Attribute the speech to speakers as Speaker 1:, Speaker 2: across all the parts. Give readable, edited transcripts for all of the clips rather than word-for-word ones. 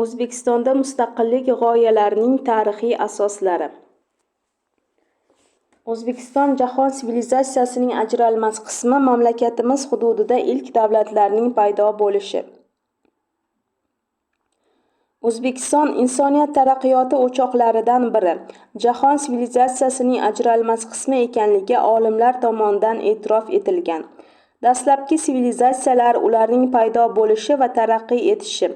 Speaker 1: O'zbekistonda mustaqillik g'oyalarining tarixiy asoslari. O'zbekiston jahon sivilizatsiyasining ajralmas qismi, mamlakatimiz hududida ilk davlatlarning paydo bo'lishi. O'zbekiston insoniyat taraqqiyoti o'choqlaridan biri, jahon sivilizatsiyasining ajralmas qismi ekanligi olimlar tomonidan e'tirof etilgan. Dastlabki sivilizatsiyalar, ularning paydo bo'lishi va taraqqiy etishi,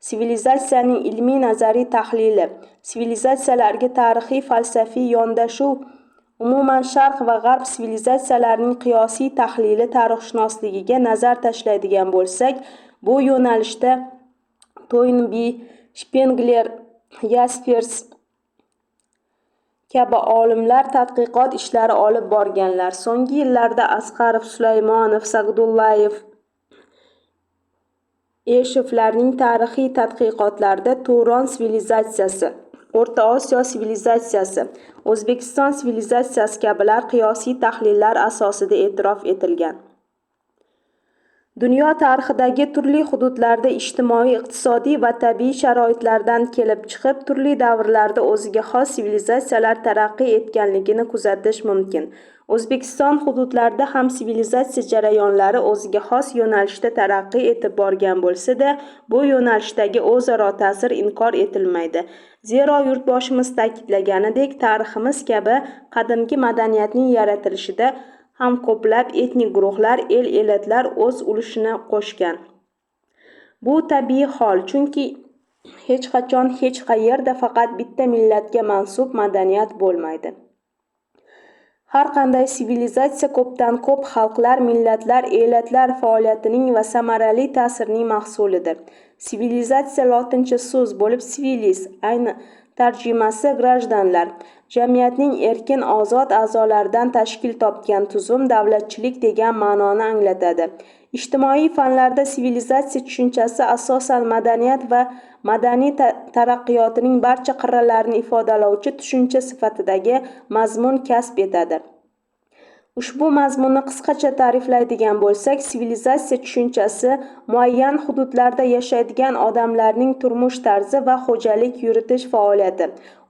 Speaker 1: sivilizatsiyaning ilmiy-nazariy tahlili, sivilizatsiyalarga tarixiy falsafiy yondashuv, umuman Sharq va G'arb sivilizatsiyalarining qiyosiy tahlili tarixshunosligiga nazar tashlaydigan bo'lsak, bu yo'nalishda Toynbi, Shpengler, Yaspers kabi olimlar tadqiqot ishlari olib borganlar. So'nggi yillarda Asqarov, Sulaymonov, Sagdullayev, Eshevlarning tarixiy tadqiqotlarida Turon sivilizatsiyasi, O'rta Osiyo sivilizatsiyasi, O'zbekiston sivilizatsiyasi kabilar qiyosiy tahlillar asosida e'tirof etilgan. Dunyo tarixidagi turli hududlarda ijtimoiy-iqtisodiy va tabiiy sharoitlardan kelib chiqib turli davrlarda o'ziga xos sivilizatsiyalar taraqqiy etganligini kuzatish mumkin. O'zbekiston hududlarida ham sivilizatsiya jarayonlari o'ziga xos yo'nalishda taraqqiy etib borgan bo'lsa-da, bu yo'nalishdagi o'zaro ta'sir inkor etilmaydi. Zero Yurtboshimiz ta'kidlaganidek, tariximiz kabi qadimgi madaniyatning yaratilishida ham ko'plab etnik guruhlar, el-elatlar o'z ulushini qo'shgan. Bu tabiiy hol, chunki hech qachon hech qayerda faqat bitta millatga mansub madaniyat bo'lmaydi. Har qanday sivilizatsiya ko'pdan-ko'p xalqlar, millatlar, elatlar faoliyatining va samarali ta'sirining mahsulidir. Sivilizatsiya lotincha so'z bo'lib, civilis ayni tarjimasi grajdanlar, jamiyatning erkin ozod a'zolaridan tashkil topgan tuzum, davlatchilik degan ma'noni anglatadi. Ijtimoiy fanlarda sivilizatsiya tushunchasi asosan madaniyat va madaniy taraqqiyotining barcha qirralarini ifodalovchi tushuncha sifatidagi mazmun kasb etadi. Ushbu mazmunni qisqacha ta'riflaydigan bo'lsak, sivilizatsiya tushunchasi muayyan hududlarda yashaydigan odamlarning turmush tarzi va xo'jalik yuritish faoliyati,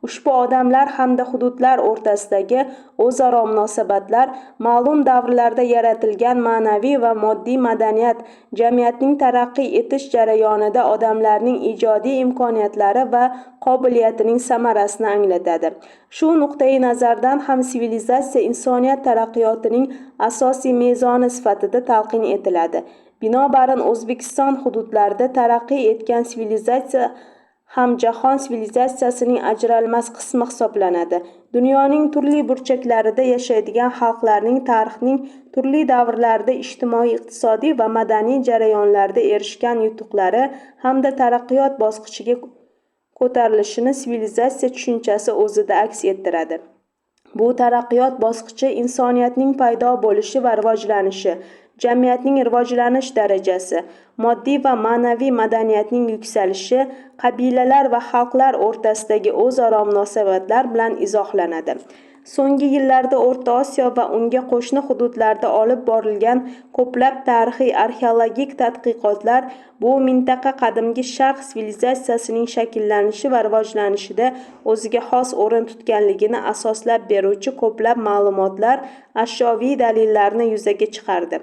Speaker 1: ushbu odamlar hamda hududlar o'rtasidagi o'zaro munosabatlar, ma'lum davrlarda yaratilgan ma'naviy va moddiy madaniyat, jamiyatning taraqqiy etish jarayonida odamlarning ijodiy imkoniyatlari va qobiliyatining samarasini anglatadi. Shu nuqtai nazardan ham sivilizatsiya insoniyat taraqqiyotining asosiy mezoni sifatida talqin etiladi. Binobarin, O'zbekiston hududlarida taraqqiy etgan sivilizatsiya ham jahon sivilizatsiyasining ajralmas qismi hisoblanadi. Dunyoning turli burchaklarida yashaydigan xalqlarning tarixning turli davrlarida ijtimoiy-iqtisodiy va madaniy jarayonlarda erishgan yutuqlari hamda taraqqiyot bosqichiga ko'tarilishini sivilizatsiya tushunchasi o'zida aks ettiradi. Bu taraqqiyot bosqichi insoniyatning paydo bo'lishi va rivojlanishi, jamiyatning rivojlanish darajasi, moddiy va ma'naviy madaniyatning yuksalishi, qabilalar va xalqlar o'rtasidagi o'zaro munosabatlar bilan izohlanadi. So'nggi yillarda O'rta Osiyo va unga qo'shni hududlarda olib borilgan ko'plab tarixiy arxeologik tadqiqotlar bu mintaqa qadimgi Sharq sivilizatsiyasining shakllanishi va rivojlanishida o'ziga xos o'rin tutganligini asoslab beruvchi ko'plab ma'lumotlar, ashyoviy dalillarni yuzaga chiqardi.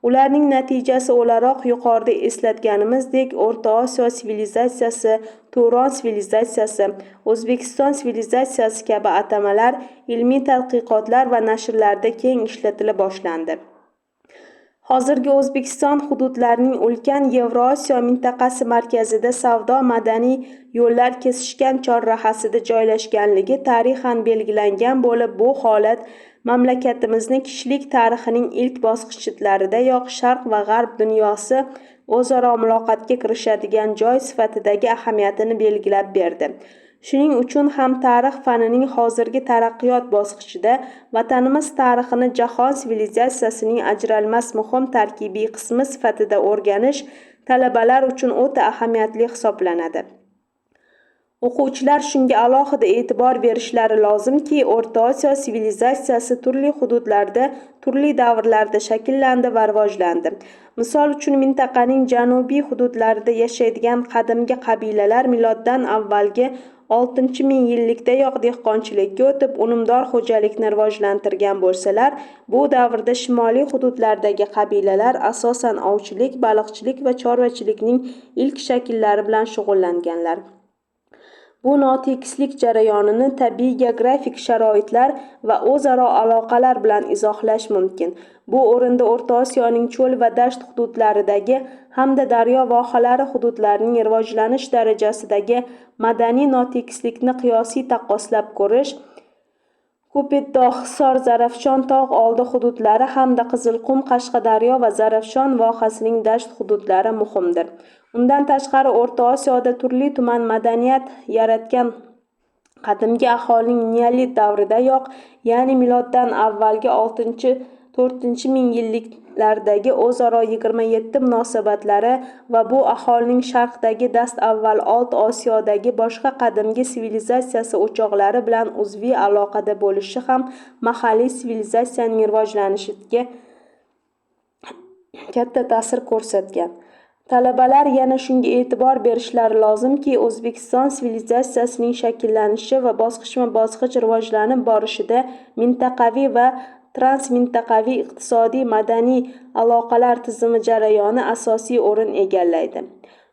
Speaker 1: Ularning natijasi o'laroq yuqorida eslatganimizdek, O'rta Osiyo sivilizatsiyasi, Turon sivilizatsiyasi, O'zbekiston sivilizatsiyasi kabi atamalar ilmiy tadqiqotlar va nashrlarda keng ishlatila boshlandi. Hozirgi O'zbekiston hududlarining ulkan Yevrosiyo mintaqasi markazida savdo-madaniy yo'llar kesishgan chorrahasida joylashganligi tarixan belgilangan bo'lib, bu holat mamlakatimizni kishilik tarixining ilk bosqichlaridayoq Sharq va G'arb dunyosi o'zaro muloqotga kirishadigan joy sifatidagi ahamiyatini belgilab berdi. Shuning uchun ham tarix fanining hozirgi taraqqiyot bosqichida Vatanimiz tarixini jahon sivilizatsiyasining ajralmas muhim tarkibiy qismi sifatida o'rganish talabalar uchun o'ta ahamiyatli hisoblanadi. O'quvchilar shunga alohida e'tibor berishlari lozimki, O'rta Osiyo sivilizatsiyasi turli hududlarda, turli davrlarda shakllandi va rivojlandi. Misol uchun, mintaqaning janubiy hududlarida yashaydigan qadimgi qabilalar miloddan avvalgi 6-mingyillikdayoq dehqonchilikka o'tib, unumdor xo'jalikni rivojlantirgan bo'lsalar, bu davrda shimoliy hududlardagi qabilalar asosan ovchilik, baliqchilik va chorvachilikning ilk shakllari bilan shug'ullanganlar. Bu notekislik jarayonini tabiiy geografik sharoitlar va o'zaro aloqalar bilan izohlash mumkin. Bu o'rinda O'rta Osiyoning cho'l va dasht hududlaridagi hamda daryo vohalari hududlarining rivojlanish darajasidagi madaniy notekislikni qiyosiy taqqoslab ko'rish, Kopetdog', Hisor, Zarafshon tog' oldi hududlari hamda Qizilqum, Qashqadaryo va Zarafshon vohasining dasht hududlari muhimdir. Undan tashqari, O'rta Osiyoda turli-tuman madaniyat yaratgan qadimgi aholining neolit davridayoq, ya'ni miloddan avvalgi 6-4-mingyilliklardagi o'zaro 27 munosabatlari va bu aholining sharqdagi dastavval Old Osiyodagi boshqa qadimgi sivilizatsiyasi o'choqlari bilan uzviy aloqada bo'lishi ham mahalliy sivilizatsiyaning rivojlanishiga katta ta'sir ko'rsatgan. Talabalar yana shunga e'tibor berishlari lozimki, O'zbekiston sivilizatsiyasining shakllanishi va bosqichma-bosqich rivojlanib borishida mintaqaviy va transmintaqaviy iqtisodiy-madaniy aloqalar tizimi jarayoni asosiy o'rin egallaydi.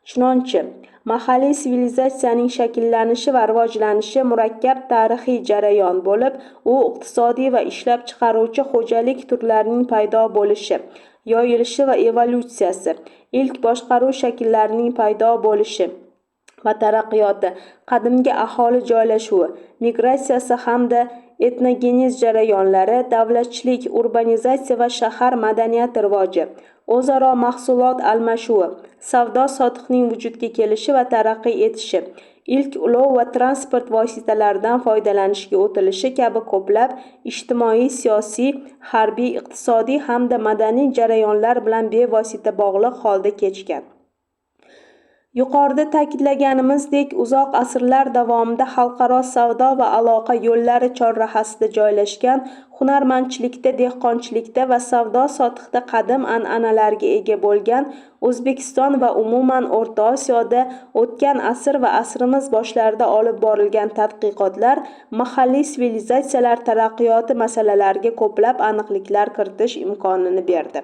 Speaker 1: Chunonchi, mahalliy sivilizatsiyaning shakllanishi va rivojlanishi murakkab tarixiy jarayon bo'lib, u iqtisodiy va ishlab chiqaruvchi xo'jalik turlarining paydo bo'lishi, yoyilishi va evolyutsiyasi, ilk boshqaruv shakllarining paydo bo'lishi va taraqqiyoti, qadimgi aholi joylashuvi, migratsiyasi hamda etnogenez jarayonlari, davlatchilik, urbanizatsiya va shahar madaniyati rivoji, o'zaro mahsulot almashuvi, savdo-sotiqning vujudga kelishi va taraqqiy etishi, ilk ulov va transport vositalaridan foydalanishga o'tilishi kabi ko'plab ijtimoiy-siyosiy, harbiy, iqtisodiy hamda madaniy jarayonlar bilan bevosita bog'liq holda kechgan. Yuqorida ta'kidlaganimizdek, uzoq asrlar davomida xalqaro savdo va aloqa yo'llari chorrahasida joylashgan, hunarmandchilikda, dehqonchilikda va savdo-sotiqda qadim an'analarga ega bo'lgan O'zbekiston va umuman O'rta Osiyoda o'tgan asr va asrimiz boshlarida olib borilgan tadqiqotlar mahalliy sivilizatsiyalar taraqqiyoti masalalariga ko'plab aniqliklar kiritish imkonini berdi.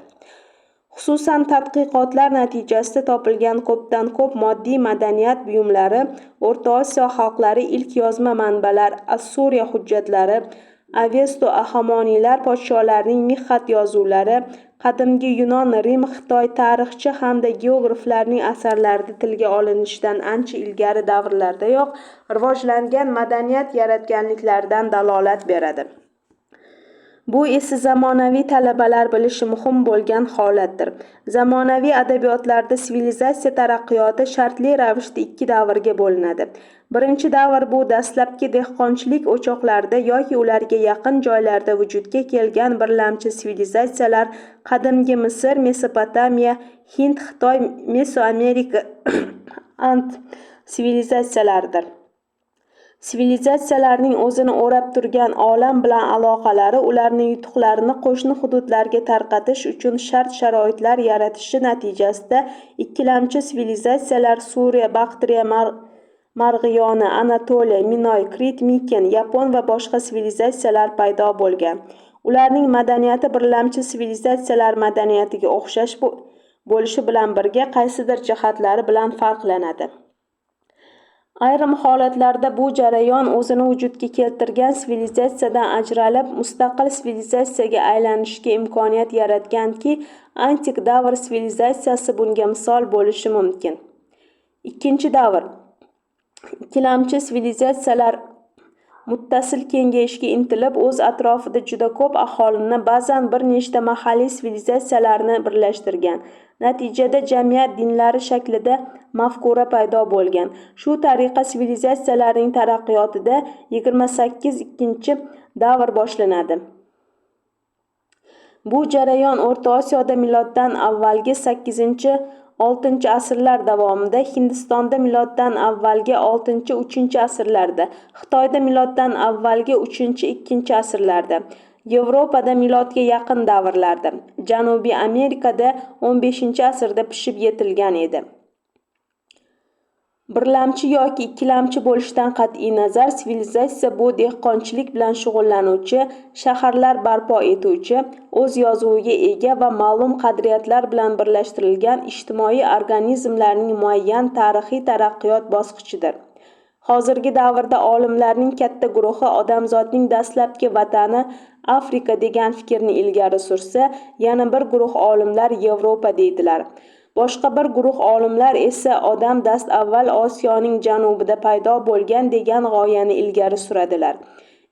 Speaker 1: Xususan, tadqiqotlar natijasida topilgan ko'pdan-ko'p moddiy madaniyat buyumlari O'rta Osiyo xalqlari ilk yozma manbalar, Assuriya hujjatlari, Avesto Ahamoniylar podsholarining mixxat yozuvlari, qadimgi Yunon, Rim, Xitoy tarixchi hamda geograflarning asarlarida tilga olinishidan ancha ilgari davrlardayoq rivojlangan madaniyat yaratganliklaridan dalolat beradi. Bu esa zamonaviy talabalar bilishi muhim bo'lgan holatdir. Zamonaviy adabiyotlarda sivilizatsiya taraqqiyoti shartli ravishda ikki davrga bo'linadi. Birinchi davr bu dastlabki dehqonchilik o'choqlarida yoki ularga yaqin joylarda vujudga kelgan birlamchi sivilizatsiyalar qadimgi Misr, Mesopotamiya, Hind, Xitoy, Mesoamerika, And sivilizatsiyalaridir. Sivilizatsiyalarning o'zini o'rab turgan olam bilan aloqalari ularning yutuqlarini qo'shni hududlarga tarqatish uchun shart-sharoitlar yaratishi natijasida ikkilamchi sivilizatsiyalar Suriya, Baktriya, Marg'iyona, Anatoliya, Minoy, Krit, Miken, Yapon va boshqa sivilizatsiyalar paydo bo'lgan. Ularning madaniyati birlamchi sivilizatsiyalar madaniyatiga o'xshash bo'lishi bilan birga qaysidir jihatlari bilan farqlanadi. Ayrim holatlarda bu jarayon o'zini vujudga keltirgan sivilizatsiyadan ajralib, mustaqil sivilizatsiyaga aylanishga imkoniyat yaratganki, antik davr sivilizatsiyasi bunga misol bo'lishi mumkin. Ikkinchi davr. Ikkilamchi sivilizatsiyalar muttasil kengayishga intilib, o'z atrofida juda ko'p aholini, ba'zan bir nechta mahalliy sivilizatsiyalarni birlashtirgan. Natijada jamiyat dinlari shaklida mafkura paydo bo'lgan. Shu tariqa sivilizatsiyalarning taraqqiyotida 28-ikkinchi davr boshlanadi. Bu jarayon O'rta Osiyoda miloddan avvalgi 8 VI asrlar davomida, Hindistonda miloddan avvalgi VI-III asrlarda, Xitoyda miloddan avvalgi III-II asrlarda, Yevropada milodga yaqin davrlarda, Janubiy Amerikada XV asrda pishib yetilgan edi. Birlamchi yoki ikkilamchi bo'lishidan qat'iy nazar, sivilizatsiya bu dehqonchilik bilan shug'ullanuvchi, shaharlar barpo etuvchi, o'z yozuviga ega va ma'lum qadriyatlar bilan birlashtirilgan ijtimoiy organizmlarning muayyan tarixiy taraqqiyot bosqichidir. Hozirgi davrda olimlarning katta guruhi odamzodning dastlabki vatani Afrika degan fikrni ilgari sursa, yana bir guruh olimlar Yevropa deydilar. Boshqa bir guruh olimlar esa odam dastavval Osiyoning janubida paydo bo'lgan degan g'oyani ilgari suradilar.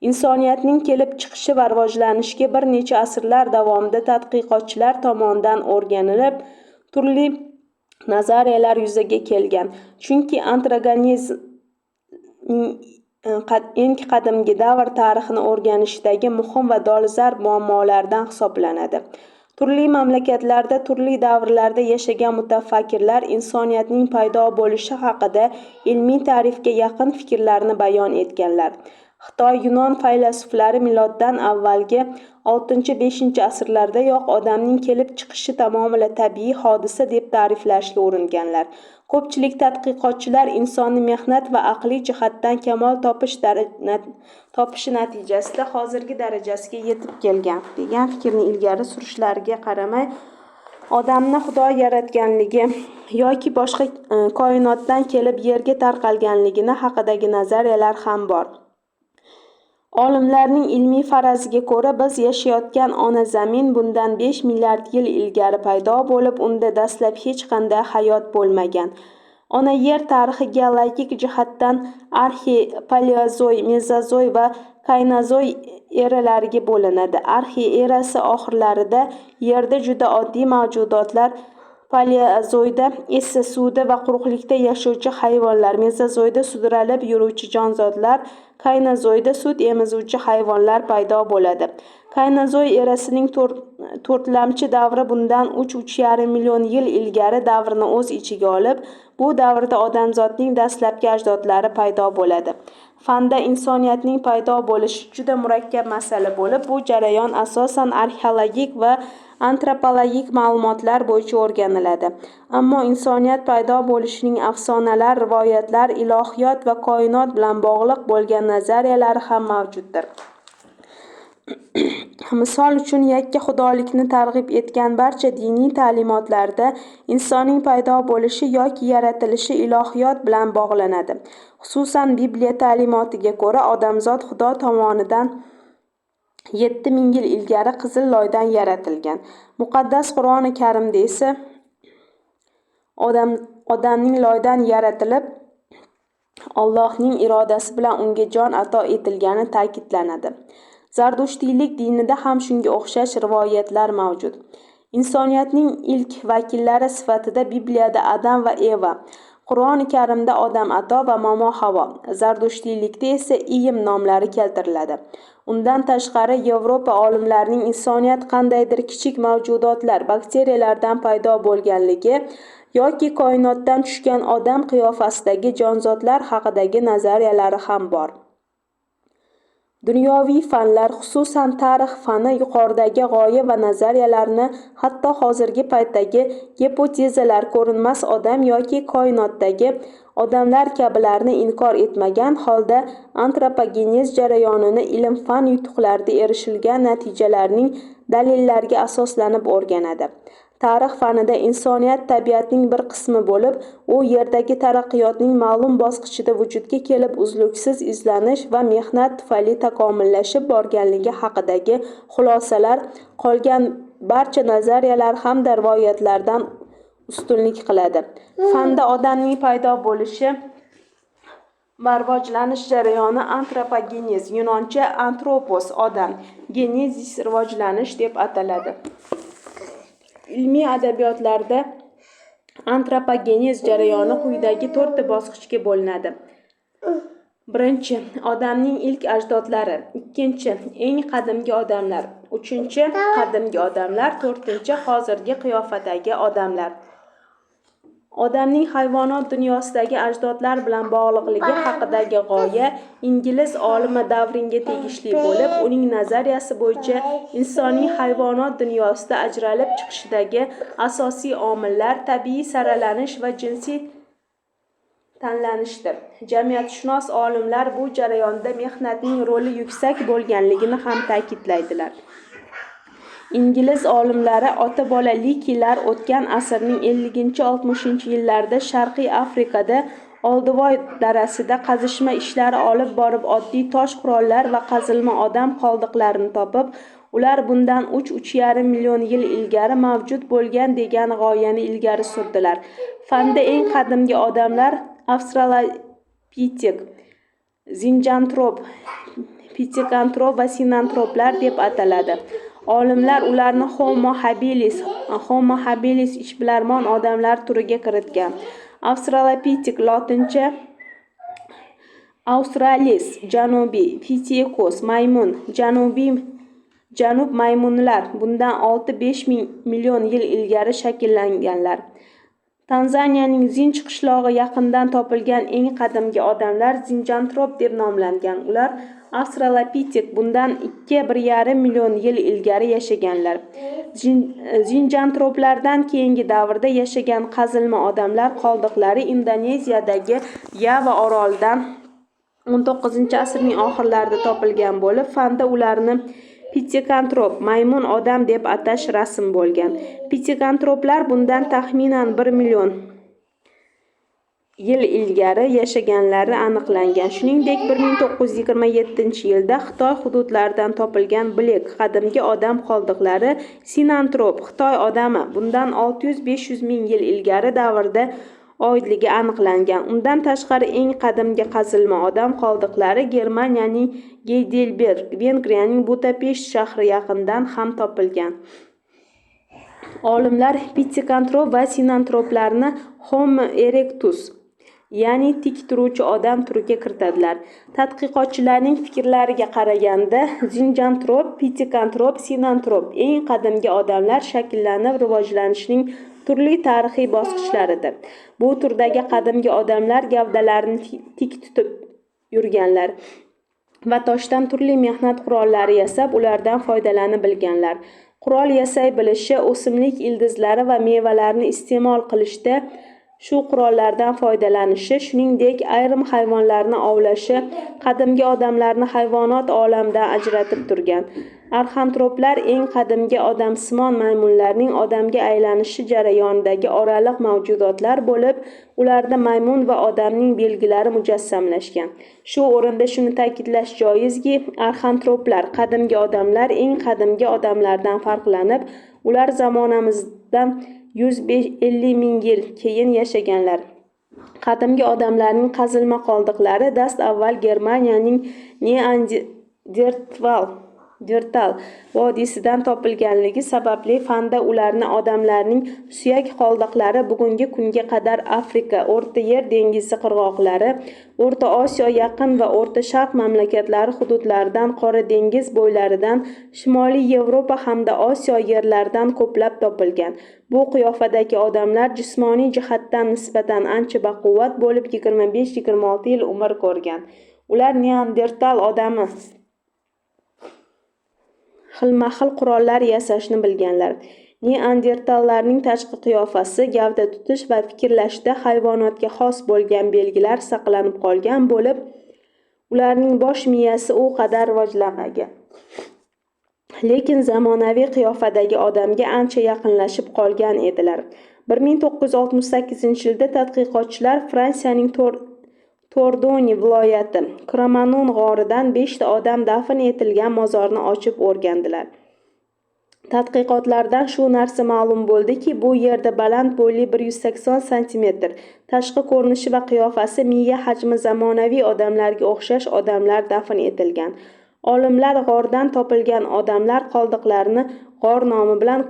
Speaker 1: Insoniyatning kelib chiqishi va rivojlanishiga bir necha asrlar davomida tadqiqotchilar tomonidan o'rganilib, turli nazariyalar yuzaga kelgan. Chunki antropogenezning eng qadimgi davr tarixini o'rganishdagi muhim va dolzarb muammolardan hisoblanadi. Turli mamlakatlarda turli davrlarda yashagan mutafakkirlar insoniyatning paydo bo'lishi haqida ilmiy ta'rifga yaqin fikrlarni bayon etganlar. Xitoy, Yunon faylasuflari miloddan avvalgi VI-V asrlardayoq odamning kelib chiqishi tamomila tabiiy hodisa deb ta'riflashga uringanlar. Ko'pchilik tadqiqotchilar insonni mehnat va aqliy jihatdan kamol topishi natijasida hozirgi darajasiga yetib kelgan, degan fikrni ilgari surishlariga qaramay, odamni Xudo yaratganligi yoki boshqa koinotdan kelib yerga tarqalganligini haqidagi nazariyalar ham bor. Olimlarning ilmiy faraziga ko'ra, biz yashayotgan ona Zamin bundan 5 milliard yil ilgari paydo bo'lib, unda dastlab hech qanday hayot bo'lmagan. Ona Yer tarixi geologik jihatdan arxey, paleozoy, mezozoy va kaynozoy eralariga bo'linadi. Arxey erasi oxirlarida Yerda juda oddiy mavjudotlar, paleozoyda esa suvda va quruqlikda yashovchi hayvonlar, mezozoyda sudralib yuruvchi jonzotlar, kaynozoyda sut emizuvchi hayvonlar paydo bo'ladi. Kaynozoy erasining to'rtlamchi davri bundan 3-3,5 million yil ilgari davrini o'z ichiga olib, bu davrda odamzodning dastlabki ajdodlari paydo bo'ladi. Fanda insoniyatning paydo bo'lishi juda murakkab masala bo'lib, bu jarayon asosan arxeologik va antropologik ma'lumotlar bo'yicha o'rganiladi. Ammo insoniyat paydo bo'lishining afsonalar, rivoyatlar, ilohiyot va koinot bilan bog'liq bo'lgan nazariyalari ham mavjuddir. Misol uchun, yakka xudolikni targ'ib etgan barcha diniy ta'limotlarda insonning paydo bo'lishi yoki yaratilishi ilohiyot bilan bog'lanadi. Xususan, Bibliya ta'limotiga ko'ra, odamzod Xudo tomonidan 7000 yil ilgari qizil loydan yaratilgan. Muqaddas Qur'oni Karimda esa odamning loydan yaratilib, Allohning irodasi bilan unga jon ato etilgani ta'kidlanadi. Zardushtiylik dinida ham shunga o'xshash rivoyatlar mavjud. Insoniyatning ilk vakillari sifatida Bibliyada Adam va Eva, Qur'oni Karimda Odam ato va Momo Havo, Zardushtiylikda esa Iyim nomlari keltiriladi. Undan tashqari, Yevropa olimlarining insoniyat qandaydir kichik mavjudotlar, bakteriyalardan paydo bo'lganligi yoki koinotdan tushgan odam qiyofasidagi jonzotlar haqidagi nazariyalari ham bor. Dunyoviy fanlar, xususan tarix fani yuqoridagi g'oya va nazariyalarni, hatto hozirgi paytdagi gipotezalar, ko'rinmas odam yoki koinotdagi odamlar kabilarni inkor etmagan holda antropogenez jarayonini ilm-fan yutuqlarida erishilgan natijalarning dalillariga asoslanib o'rganadi. Tarix fanida insoniyat tabiatning bir qismi bo'lib, u Yerdagi taraqqiyotning ma'lum bosqichida vujudga kelib, uzluksiz izlanish va mehnat tufayli takomillashib borganligi haqidagi xulosalar qolgan barcha nazariyalar hamda rivoyatlardan ustunlik qiladi. Fanda odamning paydo bo'lishi va rivojlanish jarayoni antropogenez, yunoncha anthropos odam, genezis rivojlanish deb ataladi. Ilmiy adabiyotlarda antropogenez jarayoni quyidagi to'rtta bosqichga bo'linadi. Birinchi, odamning ilk ajdodlari. Ikkinchi, eng qadimgi odamlar. Uchinchi, qadimgi odamlar. To'rtinchi, hozirgi qiyofadagi odamlar. Odamning hayvonot dunyosidagi ajdodlar bilan bog'liqligi haqidagi g'oya ingliz olimi Darvinga tegishli bo'lib, uning nazariyasi bo'yicha insonning hayvonot dunyosida ajralib chiqishidagi asosiy omillar tabiiy saralanish va jinsiy tanlanishdir. Jamiyatshunos olimlar bu jarayonda mehnatning roli yuksak bo'lganligini ham ta'kidlaydilar. Ingliz olimlari ota-bola Likilar o'tgan asrning 50-60-yillarida Sharqiy Afrikada Oldivoy darasida qazishma ishlari olib borib, oddiy tosh qurollar va qazilma odam qoldiqlarini topib, ular bundan 3-3,5 million yil ilgari mavjud bo'lgan degan g'oyani ilgari surdilar. Fanda eng qadimgi odamlar avstralopitek, zinjantrop, pitekantrop va sinantroplar deb ataladi. Olimlar ularni Homo habilis ishbilarmon odamlar turiga kiritgan. Avstralopitek lotincha australis janubiy, pithecus maymun, janubiy janub maymunlar bundan 6-5 million yil ilgari shakllanganlar. Tanzaniyaning Zinj qishlog'i yaqinidan topilgan eng qadimgi odamlar zinjantrop deb nomlangan. Ular avstralopitek bundan 2-1,5 million yil ilgari yashaganlar. Zinjantroplardan keyingi davrda yashagan qazilma odamlar qoldiqlari Indoneziyadagi Yava orolidan 19-asrning oxirlarida topilgan bo'lib, fanda ularni pitekantrop maymun odam deb atash rasm bo'lgan. Pitekantroplar bundan taxminan 1 million yil ilgari yashaganlari aniqlangan. Shuningdek, 1927-yilda Xitoy hududlaridan topilgan Blek qadimgi odam qoldiqlari sinantrop Xitoy odami bundan 600-500 ming yil ilgari davrda oidligi aniqlangan. Undan tashqari, eng qadimgi qazilma odam qoldiqlari Germaniyaning Geydelberg, Vengriyaning Budapesht shahri yaqinidan ham topilgan. Olimlar pitekantrop va sinantroplarni Homo erectus, ya'ni tik turuvchi odam turiga kiritadilar. Tadqiqotchilarning fikrlariga qaraganda, zinjantrop, pitekantrop, sinantrop eng qadimgi odamlar shakllanib rivojlanishining turli tarixiy bosqichlaridir. Bu turdagi qadimgi odamlar gavdalarini tik tutib yurganlar va toshdan turli mehnat qurollari yasab, ulardan foydalana bilganlar. Qurol yasay bilishi, o'simlik ildizlari va mevalarni iste'mol qilishda shu qurollardan foydalanishi, shuningdek, ayrim hayvonlarni ovlashi qadimgi odamlarni hayvonot olamidan ajratib turgan. Arxantroplar eng qadimgi odamsimon maymunlarning odamga aylanishi jarayonidagi oraliq mavjudotlar bo'lib, ularda maymun va odamning belgilari mujassamlashgan. Shu o'rinda shuni ta'kidlash joizki, arxantroplar qadimgi odamlar eng qadimgi odamlardan farqlanib, ular zamonamizdan 150 ming yil keyin yashaganlar. Qadimgi odamlarning qazilma qoldiqlari dast-avval Germaniyaning Neandertal vodiysidan topilganligi sababli fanda ularni odamlarning suyak qoldiqlari bugungi kunga qadar Afrika, O'rta Yer dengizi qirg'oqlari, O'rta Osiyo, Yaqin va O'rta Sharq mamlakatlari hududlaridan, Qora dengiz bo'ylaridan, Shimoliy Yevropa hamda Osiyo yerlaridan ko'plab topilgan. Bu qiyofadagi odamlar jismoniy jihatdan nisbatan ancha baquvvat bo'lib, 25-26 yil umr ko'rgan. Ular Neandertal odami xilma-xil qurollar yasashni bilganlar. Neandertallarning tashqi qiyofasi, gavda tutish va fikrlashda hayvonotga xos bo'lgan belgilar saqlanib qolgan bo'lib, ularning bosh miyasi u qadar rivojlanmagan. Lekin zamonaviy qiyofadagi odamga ancha yaqinlashib qolgan edilar. 1968-yilda tadqiqotchilar Fransiyaning Tordoni viloyati Kromanon g'oridan 5 ta odam dafn etilgan mozorni ochib o'rgandilar. Tadqiqotlardan shu narsa ma'lum bo'ldiki, bu yerda baland bo'yli 180 santimetr, tashqi ko'rinishi va qiyofasi, miya hajmi zamonaviy odamlarga o'xshash odamlar dafn etilgan. Olimlar g'ordan topilgan odamlar qoldiqlarini g'or nomi bilan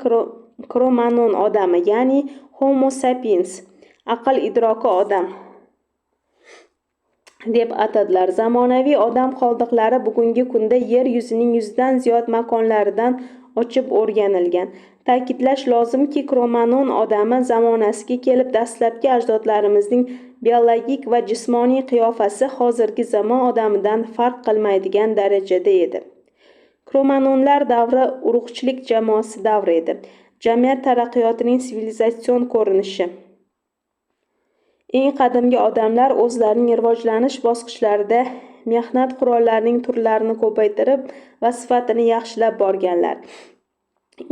Speaker 1: Kromanon odami, ya'ni Homo sapiens, aql idroki odam deb atadilar. Zamonaviy odam qoldiqlari bugungi kunda yer yuzining 100 dan ziyod makonlaridan ochib o'rganilgan. Ta'kidlash lozimki, Kromanon odami zamonasiga kelib dastlabki ajdodlarimizning biologik va jismoniy qiyofasi hozirgi zamon odamidan farq qilmaydigan darajada edi. Kromanonlar davri urug'chilik jamoasi davri edi. Jamiyat taraqqiyotining sivilizatsion ko'rinishi. Eng qadimgi odamlar o'zlarining rivojlanish bosqichlarida mehnat qurollarining turlarini ko'paytirib va sifatini yaxshilab borganlar.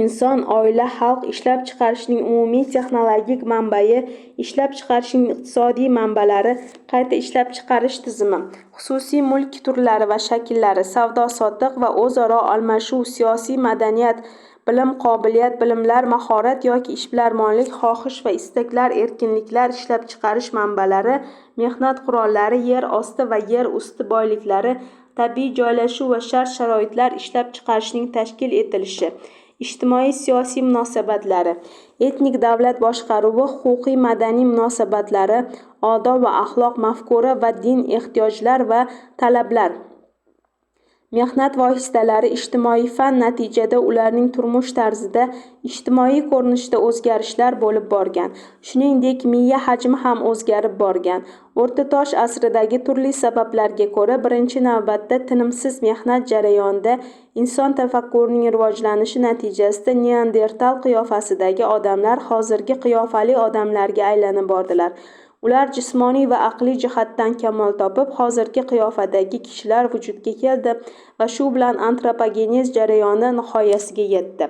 Speaker 1: Inson, oila, xalq ishlab chiqarishning umumiy texnologik manbai, ishlab chiqarishning iqtisodiy manbalari, qayta ishlab chiqarish tizimi, xususiy mulk turlari va shakllari, savdo-sotiq va o'zaro almashuv, siyosiy madaniyat, bilim, qobiliyat, bilimlar, mahorat yoki ishbilarmonlik, xohish va istaklar, erkinliklar, ishlab chiqarish manbalari, mehnat qurollari, yer osti va yer usti boyliklari, tabiiy joylashuv va shart-sharoitlar ishlab chiqarishning tashkil etilishi, ijtimoiy-siyosiy munosabatlari, etnik davlat boshqaruvi, huquqiy madaniy munosabatlari, odob va axloq, mafkura va din, ehtiyojlar va talablar, mehnat vositalari, ijtimoiy fan, natijada ularning turmush tarzida, ijtimoiy ko'rinishida o'zgarishlar bo'lib borgan. Shuningdek, miya hajmi ham o'zgarib borgan. O'rta tosh asridagi turli sabablarga ko'ra, birinchi navbatda tinimsiz mehnat jarayonida inson tafakkurining rivojlanishi natijasida neandertal qiyofasidagi odamlar hozirgi qiyofali odamlarga aylanib bordilar. Ular jismoniy va aqliy jihatdan kamol topib, hozirgi qiyofadagi kishilar vujudga keldi va shu bilan antropogenez jarayoni nihoyasiga yetdi.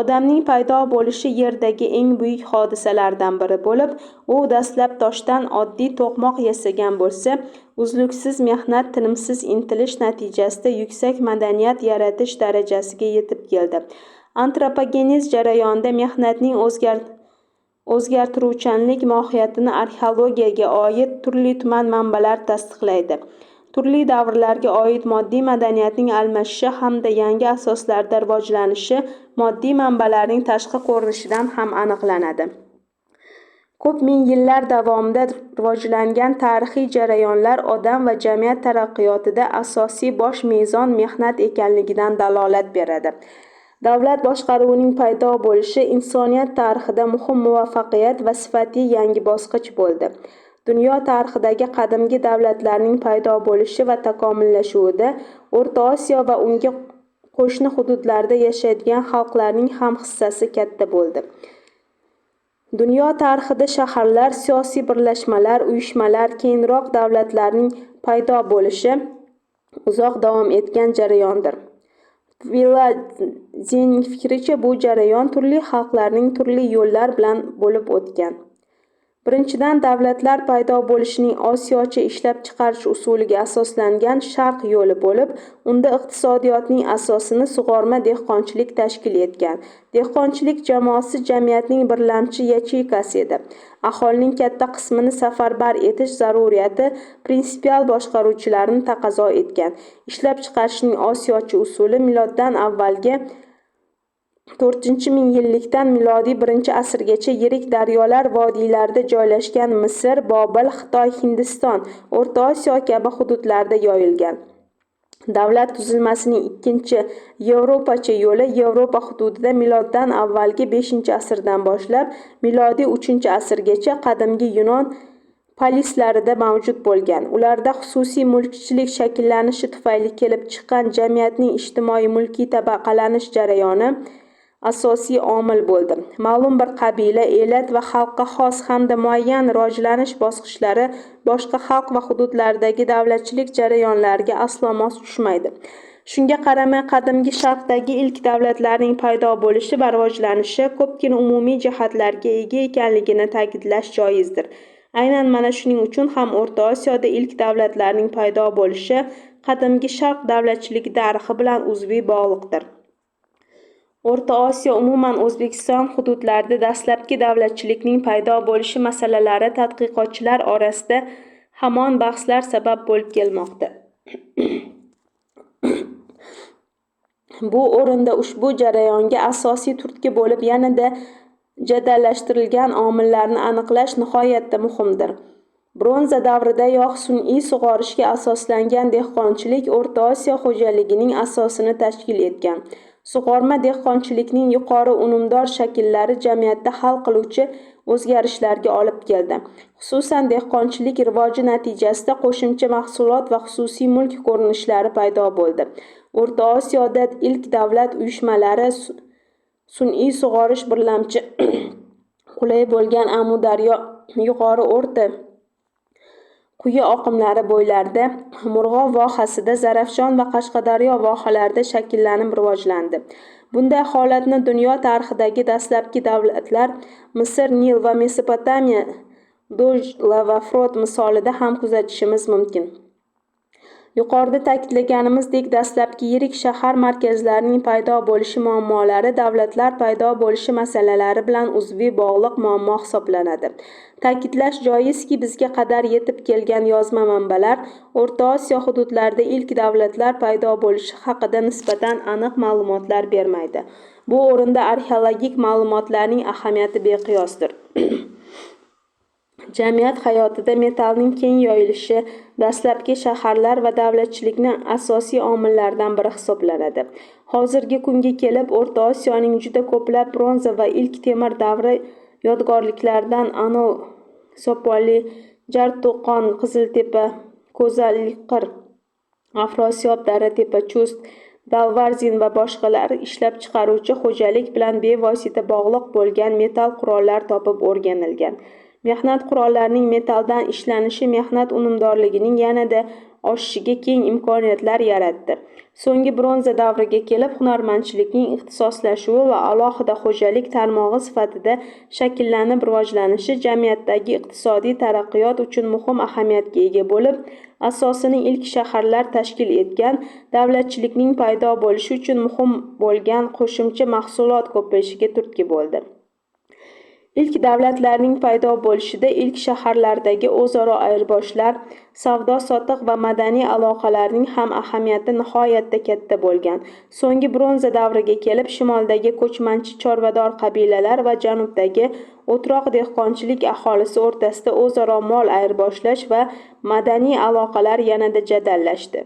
Speaker 1: Odamning paydo bo'lishi yerdagi eng buyuk hodisalardan biri bo'lib, u dastlab toshdan oddiy to'qmoq yasagan bo'lsa, uzluksiz mehnat, tinimsiz intilish natijasida yuksak madaniyat yaratish darajasiga yetib keldi. Antropogenez jarayonida mehnatning o'zgartiruvchanlik mohiyatini arxeologiyaga oid turli-tuman manbalar tasdiqlaydi. Turli davrlarga oid moddiy madaniyatning almashishi hamda yangi asoslarda rivojlanishi moddiy manbalarning tashqi ko'rinishidan ham aniqlanadi. Ko'p ming yillar davomida rivojlangan tarixiy jarayonlar odam va jamiyat taraqqiyotida asosiy bosh mezon mehnat ekanligidan dalolat beradi. Davlat boshqaruvining paydo bo'lishi insoniyat tarixida muhim muvaffaqiyat va sifatli yangi bosqich bo'ldi. Dunyo tarixidagi qadimgi davlatlarning paydo bo'lishi va takomillashuvida O'rta Osiyo va unga qo'shni hududlarda yashaydigan xalqlarning ham hissasi katta bo'ldi. Dunyo tarixida shaharlar, siyosiy birlashmalar, uyushmalar, keyinroq davlatlarning paydo bo'lishi uzoq davom etgan jarayondir. Tviladzening fikricha, bu jarayon turli xalqlarning turli yo'llar bilan bo'lib o'tgan. Birinchidan, davlatlar paydo bo'lishining Osiyocha ishlab chiqarish usuliga asoslangan sharq yo'li bo'lib, unda iqtisodiyotning asosini sug'orma dehqonchilik tashkil etgan. Dehqonchilik jamoasi jamiyatning birlamchi yacheykasi edi. Aholining katta qismini safarbar etish zaruriyati prinsipial boshqaruvchilarni taqozo etgan. Ishlab chiqarishning Osiyocha usuli miloddan avvalgi 4-mingyillikdan milodiy 1-asrgacha yirik daryolar vodiylarida joylashgan Misr, Bobil, Xitoy, Hindiston, O'rta Osiyo kabi hududlarda yoyilgan. Davlat tuzilmasining ikkinchi Yevropacha yo'li Yevropa hududida miloddan avvalgi 5-asrdan boshlab milodiy 3-asrgacha qadimgi Yunon polislarida mavjud bo'lgan. Ularda xususiy mulkchilik shakllanishi tufayli kelib chiqqan jamiyatning ijtimoiy-mulkiy tabaqalanish jarayoni asosiy omil bo'ldi. Ma'lum bir qabila, elat va xalqqa xos hamda muayyan rivojlanish bosqichlari boshqa xalq va hududlardagi davlatchilik jarayonlariga aslo mos tushmaydi. Shunga qaramay, qadimgi Sharqdagi ilk davlatlarning paydo bo'lishi va rivojlanishi ko'pgina umumiy jihatlarga ega ekanligini ta'kidlash joizdir. Aynan mana shuning uchun ham O'rta Osiyoda ilk davlatlarning paydo bo'lishi qadimgi Sharq davlatchiligi tarixi bilan uzviy bog'liqdir. O'rta Osiyo, umuman O'zbekiston hududlarida dastlabki davlatchilikning paydo bo'lishi masalalari tadqiqotchilar orasida hamon bahslar sabab bo'lib kelmoqda. Bu o'rinda ushbu jarayonga asosiy turtki bo'lib yanada jadallashtirilgan omillarni aniqlash nihoyatda muhimdir. Bronza davridayoq sun'iy sug'orishga asoslangan dehqonchilik O'rta Osiyo xo'jaligining asosini tashkil etgan. Sug'orma dehqonchilikning yuqori unumdor shakllari jamiyatda hal qiluvchi o'zgarishlarga olib keldi. Xususan, dehqonchilik rivoji natijasida qo'shimcha mahsulot va xususiy mulk ko'rinishlari paydo bo'ldi. O'rta Osiyoda ilk davlat uyushmalari sun'iy sug'orish birlamchi qulay bo'lgan Amudaryo yuqori, o'rta, quyi oqimlari bo'ylarida, Murg'ob vohasida, Zarafshon va Qashqadaryo vohalarida shakllanib rivojlandi. Bunday holatni dunyo tarixidagi dastlabki davlatlar Misr, Nil va Mesopotamiya, Dojla va Frot misolida ham kuzatishimiz mumkin. Yuqorida ta'kidlaganimizdek, dastlabki yirik shahar markazlarining paydo bo'lishi muammolari davlatlar paydo bo'lishi masalalari bilan uzviy bog'liq muammo hisoblanadi. Ta'kidlash joizki, bizga qadar yetib kelgan yozma manbalar O'rta Osiyo hududlarida ilk davlatlar paydo bo'lishi haqida nisbatan aniq ma'lumotlar bermaydi. Bu o'rinda arxeologik ma'lumotlarning ahamiyati beqiyosdir. Jamiyat hayotida metallning keng yoyilishi dastlabki shaharlar va davlatchilikning asosiy omillaridan biri hisoblanadi. Hozirgi kunga kelib O'rta Osiyoning juda ko'plab bronza va ilk temir davri yodgorliklaridan Anov, Sopoli, Jarto'qon, Qiziltepa, Ko'zaliqir, Afrosiyob, Daratepa, Chust, Dalvarzin va boshqalar ishlab chiqaruvchi xo'jalik bilan bevosita bog'liq bo'lgan metall qurollar topib o'rganilgan. Mehnat qurollarining metalldan ishlanishi mehnat unumdorligining yanada oshishiga keng imkoniyatlar yaratdi. So'nggi bronza davriga kelib hunarmandchilikning ixtisoslashuvi va alohida xo'jalik tarmog'i sifatida shakllanib rivojlanishi jamiyatdagi iqtisodiy taraqqiyot uchun muhim ahamiyatga ega bo'lib, asosini ilk shaharlar tashkil etgan davlatchilikning paydo bo'lishi uchun muhim bo'lgan qo'shimcha mahsulot ko'payishiga turtki bo'ldi. Ilk davlatlarning paydo bo'lishida ilk shaharlardagi o'zaro ayirboshlashlar, savdo-sotiq va madaniy aloqalarning ham ahamiyati nihoyatda katta bo'lgan. So'nggi bronza davriga kelib shimoldagi ko'chmanchi chorvador qabilalar va janubdagi o'troq dehqonchilik aholisi o'rtasida o'zaro mol ayirboshlash va madaniy aloqalar yanada jadallashdi.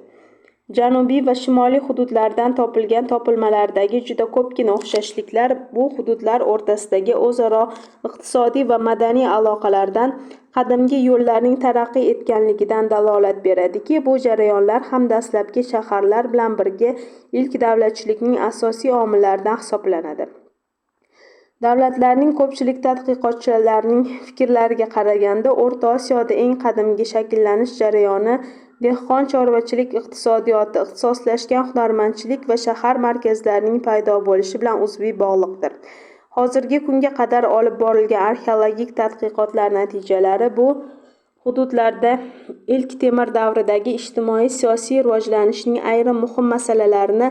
Speaker 1: Janubiy va shimoliy hududlardan topilgan topilmalardagi juda ko'pgina o'xshashliklar bu hududlar o'rtasidagi o'zaro iqtisodiy va madaniy aloqalardan, qadimgi yo'llarning taraqqiy etganligidan dalolat beradiki, bu jarayonlar ham dastlabki shaharlar bilan birga ilk davlatchilikning asosiy omillaridan hisoblanadi. Davlatlarning ko'pchilik tadqiqotchilarining fikrlariga qaraganda, O'rta Osiyoda eng qadimgi shakllanish jarayoni dehqon chorvachilik iqtisodiyoti, ixtisoslashgan hunarmandchilik va shahar markazlarining paydo bo'lishi bilan uzviy bog'liqdir. Hozirgi kunga qadar olib borilgan arxeologik tadqiqotlar natijalari bu hududlarda ilk temir davridagi ijtimoiy-siyosiy rivojlanishning ayrim muhim masalalarini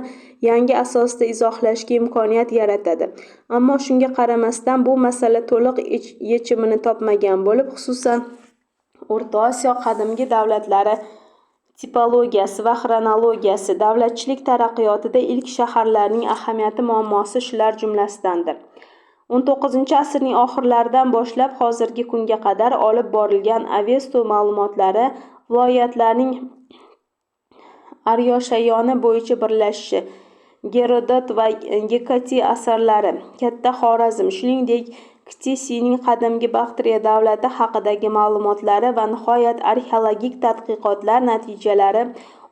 Speaker 1: yangi asosda izohlashga imkoniyat yaratadi. Ammo shunga qaramasdan bu masala to'liq yechimini topmagan bo'lib, xususan, O'rta Osiyo qadimgi davlatlari tipologiyasi va xronologiyasi, davlatchilik taraqqiyotida ilk shaharlarning ahamiyati muammosi shular jumlasidandir. 19-asrning oxirlaridan boshlab hozirgi kunga qadar olib borilgan Avesto ma'lumotlari viloyatlarning Aryoshayoni bo'yicha birlashishi, Gerodot va Gekatiy asarlari, Katta Xorazm, shuningdek, Ktesining qadimgi Baxtriya davlati haqidagi ma'lumotlari va nihoyat arxeologik tadqiqotlar natijalari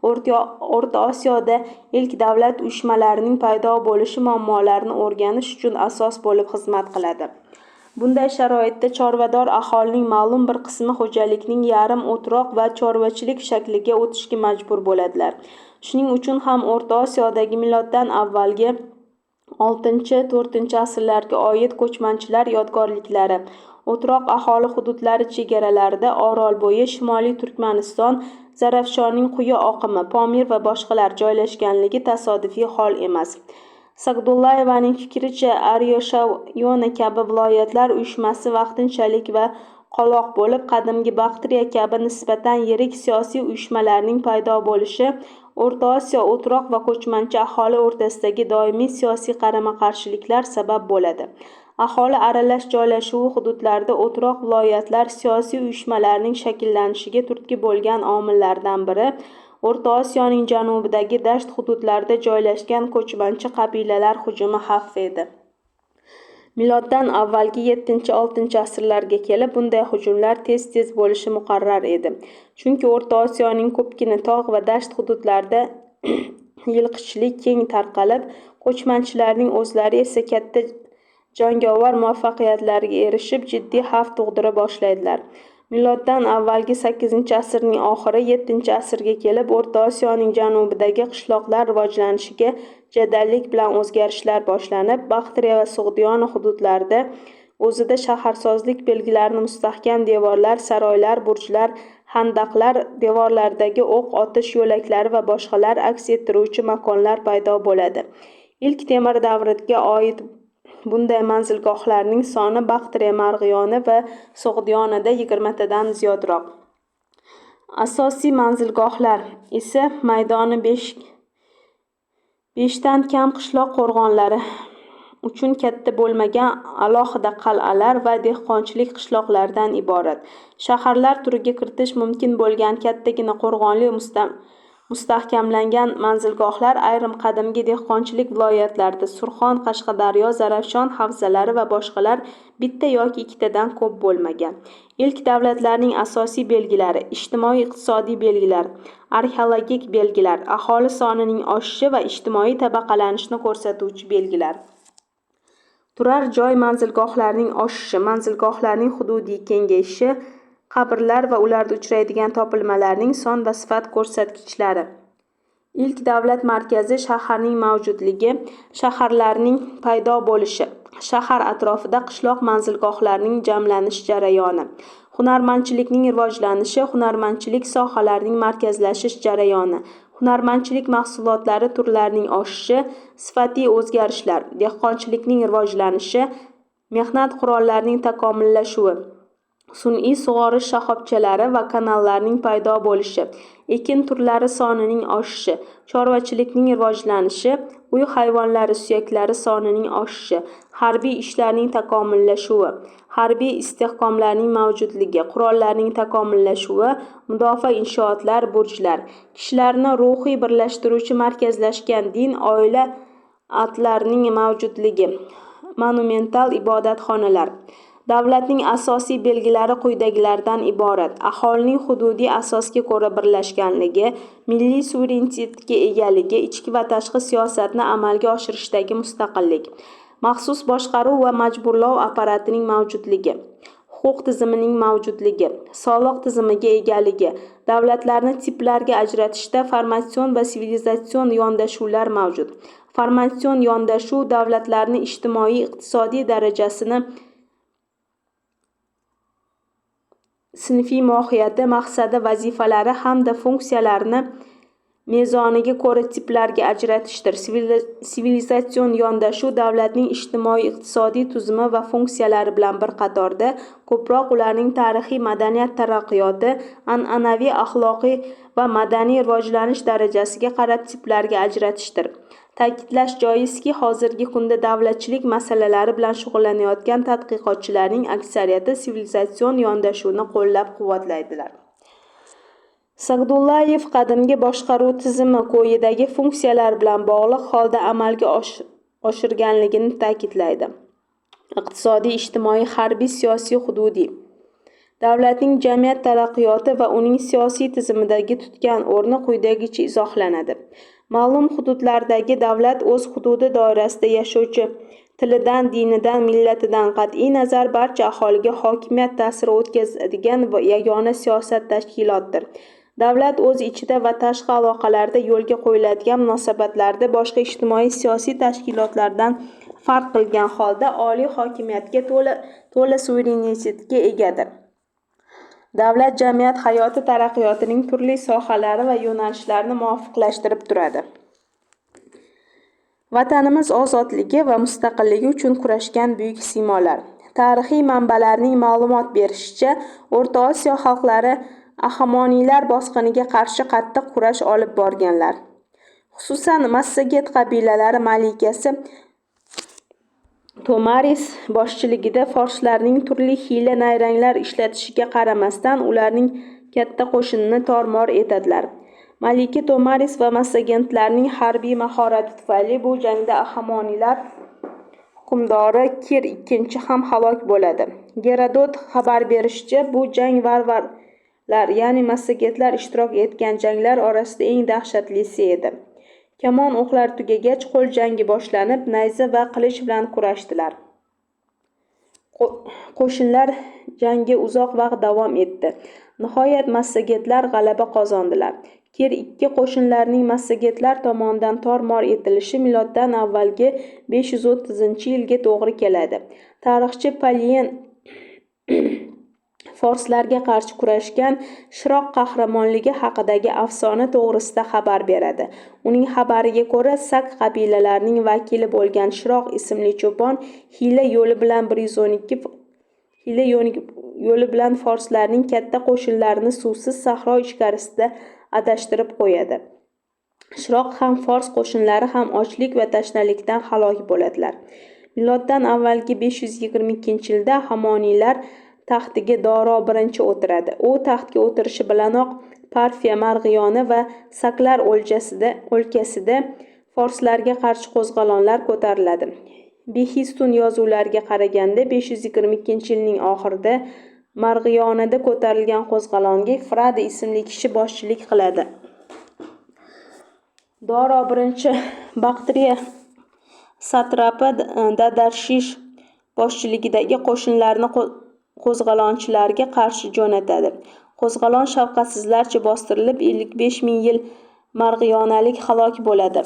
Speaker 1: O'rta Osiyoda ilk davlat uyushmalarining paydo bo'lishi muammolarini o'rganish uchun asos bo'lib xizmat qiladi. Bunday sharoitda chorvador aholining ma'lum bir qismi xo'jalikning yarim o'troq va chorvachilik shakliga o'tishga majbur bo'ladilar. Shuning uchun ham O'rta Osiyodagi miloddan avvalgi 6-4-asrlarga oid ko'chmanchilar yodgorliklari o'troq aholi hududlari chegaralarida Orolbo'yi, Shimoliy Turkmaniston, Zarafshonning quyi oqimi, Pomir va boshqalar joylashganligi tasodifiy hol emas. Sagdullayevaning fikricha, Aryoshayona kabi viloyatlar uyushmasi vaqtinchalik va qoloq bo'lib, qadimgi Baxtriya kabi nisbatan yirik siyosiy uyushmalarning paydo bo'lishi O'rta Osiyo o'troq va ko'chmanchi aholi o'rtasidagi doimiy siyosiy qarama-qarshiliklar sabab bo'ladi. Aholi aralash joylashuvi hududlarida o'troq viloyatlar siyosiy uyushmalarining shakllanishiga turtki bo'lgan omillardan biri O'rta Osiyoning janubidagi dasht hududlarida joylashgan ko'chmanchi qabilalar hujumi xavfi edi. Miloddan avvalgi 7–6-asrlarga kelib bunday hujumlar tez-tez bo'lishi muqarrar edi. Chunki O'rta Osiyoning ko'pgina tog' va dasht hududlarida yilqichilik keng tarqalib, ko'chmanchilarning o'zlari esa katta jangovar muvaffaqiyatlarga erishib, jiddiy xavf tug'dira boshlaydilar. Miloddan avvalgi 8-asrning oxiri 7-asrga kelib O'rta Osiyoning janubidagi qishloqlar rivojlanishiga jadallik bilan o'zgarishlar boshlanib, Baxtriya va Sug'diyona hududlarida o'zida shaharsozlik belgilarini mustahkam devorlar, saroylar, burjlar, handaqlar, devorlardagi o'q otish yo'laklari va boshqalar aks ettiruvchi makonlar paydo bo'ladi. Ilk temir davriga oid bunday manzilgohlarning soni Baxtriya, Marg'iyona va Sug'diyonada 20 tadan ziyodroq. Asosiy manzilgohlar esa maydoni 5 dan kam qishloq qo'rg'onlari uchun katta bo'lmagan alohida qal'alar va dehqonchilik qishloqlaridan iborat. Shaharlar turiga kiritish mumkin bo'lgan kattagina qo'rg'onli mustahkamlangan manzilgohlar ayrim qadimgi dehqonchilik viloyatlarida Surxon, Qashqadaryo, Zarafshon havzalari va boshqalar bitta yoki ikkitadan ko'p bo'lmagan. Ilk davlatlarning asosiy belgilari: ijtimoiy-iqtisodiy belgilar, arxeologik belgilar, aholi sonining oshishi va ijtimoiy tabaqalanishni ko'rsatuvchi belgilar. Turar joy manzilgohlarining oshishi, manzilgohlarning hududiy kengayishi, qabrlar va ularda uchraydigan topilmalarning son va sifat ko'rsatkichlari. Ilk davlat markazi shaharning mavjudligi, shaharlarning paydo bo'lishi, shahar atrofida qishloq manzilgohlarining jamlanish jarayoni, hunarmandchilikning rivojlanishi, hunarmandchilik sohalarining markazlashish jarayoni, hunarmandchilik mahsulotlari turlarining oshishi, sifatiy o'zgarishlar, dehqonchilikning rivojlanishi, mehnat qurollarining takomillashuvi, sun'iy sug'orish shoxobchalari va kanallarining paydo bo'lishi, ekin turlari sonining oshishi, chorvachilikning rivojlanishi, uy hayvonlari suyaklari sonining oshishi, harbiy ishlarning takomillashuvi, harbiy istehkomlarning mavjudligi, qurollarning takomillashuvi, mudofaa inshootlar, burjlar, kishilarni ruhiy birlashtiruvchi markazlashgan din, oila atlarining mavjudligi, monumental ibodatxonalar. Davlatning asosiy belgilari quyidagilardan iborat: aholining hududiy asosga ko'ra birlashganligi, milliy suverenitetga egaligi, ichki va tashqi siyosatni amalga oshirishdagi mustaqillik, maxsus boshqaruv va majburlov apparatining mavjudligi, huquq tizimining mavjudligi, soliq tizimiga egaligi. Davlatlarni tiplarga ajratishda formatsion va sivilizatsion yondashuvlar mavjud. Formatsion yondashuv davlatlarni ijtimoiy-iqtisodiy darajasini, sinfiy mohiyati, maqsadi, vazifalari hamda funksiyalarini mezoniga ko'ra tiplarga ajratishdir. Sivilizatsion yondashuv davlatning ijtimoiy-iqtisodiy tuzumi va funksiyalari bilan bir qatorda ko'proq ularning tarixiy madaniyat taraqqiyoti, an'anaviy axloqiy va madaniy rivojlanish darajasiga qarab tiplarga ajratishdir. Ta'kidlash joizki, hozirgi kunda davlatchilik masalalari bilan shug'ullanayotgan tadqiqotchilarning aksariyati sivilizatsion yondashuvni qo'llab-quvvatlaydilar. Sagdullayev qadimgi boshqaruv tizimi qo'yidagi funksiyalar bilan bog'liq holda amalga oshirganligini ta'kidlaydi. Iqtisodiy, ijtimoiy, harbiy, siyosiy, hududiy. Davlatning jamiyat taraqqiyoti va uning siyosiy tizimidagi tutgan o'rni quyidagicha izohlanadi. Ma'lum hududlardagi davlat o'z hududi doirasida yashovchi tilidan, dinidan, millatidan qat'iy nazar barcha aholiga hokimiyat ta'siri o'tkazadigan yagona siyosat tashkilotdir. Davlat o'z ichida va tashqi aloqalarda yo'lga qo'yiladigan munosabatlarda boshqa ijtimoiy-siyosiy tashkilotlardan farq qilgan holda oliy hokimiyatga to'la suverenitetga egadir. Davlat jamiyat hayoti taraqqiyotining turli sohalari va yo'nalishlarini muvofiqlashtirib turadi. Vatanimiz ozodligi va mustaqilligi uchun kurashgan buyuk siymolar. Tarixiy manbalarning ma'lumot berishicha, O'rta Osiyo xalqlari Ahamoniylar bosqiniga qarshi qattiq kurash olib borganlar. Xususan, Massaget qabilalari malikasi Tomaris boshchiligida forslarning turli hiyla-nayranglar ishlatishiga qaramasdan ularning katta qo'shinini tor-mor etadilar. Malika Tomaris va massagentlarning harbiy mahorati tufayli bu jangda Ahamoniylar hukmdori Kir II ham halok bo'ladi. Gerodot xabar berishicha, bu jang varvarlar, ya'ni massagetlar ishtirok etgan janglar orasida eng dahshatlisi edi. Kamon o'qlar tugagach, qo'l jangi boshlanib, nayza va qilich bilan kurashdilar. Qo'shinlar jangi uzoq vaqt davom etdi. Nihoyat massagetlar g'alaba qozondilar. Kir II qo'shinlarining massagetlar tomonidan tor-mor etilishi miloddan avvalgi 530-yilga to'g'ri keladi. Tarixchi Polyen forslarga qarshi kurashgan Shiroq qahramonligi haqidagi afsona to'g'risida xabar beradi. Uning xabariga ko'ra, Sak qabilalarining vakili bo'lgan Shiroq ismli cho'pon hiyla yo'li bilan 112 hiyla yo'li bilan forslarning katta qo'shinlarini suvsiz sahro ichkarisida adashtirib qo'yadi. Shiroq ham, fors qo'shinlari ham ochlik va tashnalikdan halok bo'ladilar. Miloddan avvalgi 522-yilda Hamoniylar taxtiga Doro I o'tiradi. U taxtga o'tirishi bilanoq Parfiya, Marg'iyona va Saklar o'lkasida forslarga qarshi qo'zg'olonlar ko'tariladi. Behistun yozuvlariga qaraganda 522-yilning oxirida Marg'iyonada ko'tarilgan qo'zg'olonga Frada ismli kishi boshchilik qiladi. Doro I Baqtriya satrapi Dadarshish boshchiligidagi qo'shinlarni qo'zg'olonchilarga qarshi jo'natadi. Qo'zg'olon shafqatsizlarcha bostirilib, 55 ming yil marg'iyonalik halok bo'ladi.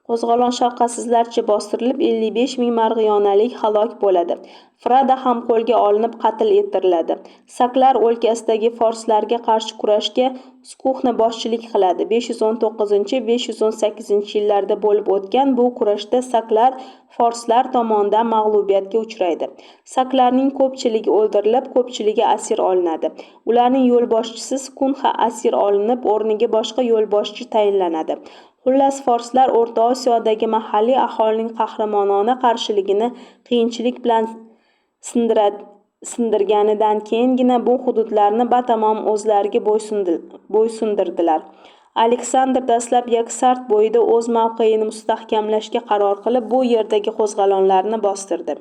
Speaker 1: Qo'zg'olon shafqatsizlarcha bostirilib, 55 ming marg'iyonalik halok bo'ladi. Frada ham qo'lga olinib qatl ettiriladi. Saklar o'lkasidagi forslarga qarshi kurashga Skuxna boshchilik qiladi. 519-518 yillarda bo'lib o'tgan bu kurashda saklar forslar tomonidan mag'lubiyatga uchraydi. Saklarning ko'pchiligi o'ldirilib, ko'pchiligi asir olinadi. Ularning yo'lboshchisi Skunxa asir olinib, o'rniga boshqa yo'lboshchi tayinlanadi. Xullas, forslar O'rta Osiyodagi mahalliy aholining qahramonona qarshiligini qiyinchilik bilan sindirganidan keyingina bu hududlarni batamom o'zlariga bo'ysundirdilar. Aleksandr dastlab Yaksart bo'yida o'z mavqeini mustahkamlashga qaror qilib, bu yerdagi qo'zg'olonlarni bostirdi.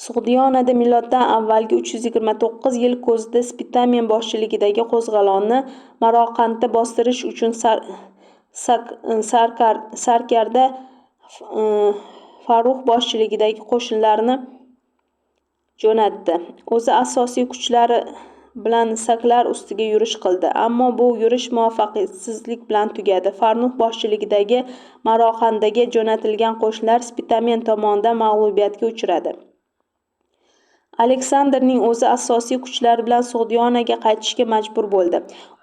Speaker 1: Sug'diyonada miloddan avvalgi 329 yil kuzida Spitamen boshchiligidagi qo'zg'olonni Maroqandda bostirish uchun sarkarda Farrux boshchiligidagi qo'shinlarni jo'natdi. O'zi asosiy kuchlari bilan saklar ustiga yurish qildi. Ammo bu yurish muvaffaqiyatsizlik bilan tugadi. Farrux boshchiligidagi Maroqandaga jo'natilgan qo'shinlar Spitamen tomonidan mag'lubiyatga uchradi. Aleksandrning o'zi asosiy kuchlari bilan Sug'diyonaga qaytishga majbur bo'ldi.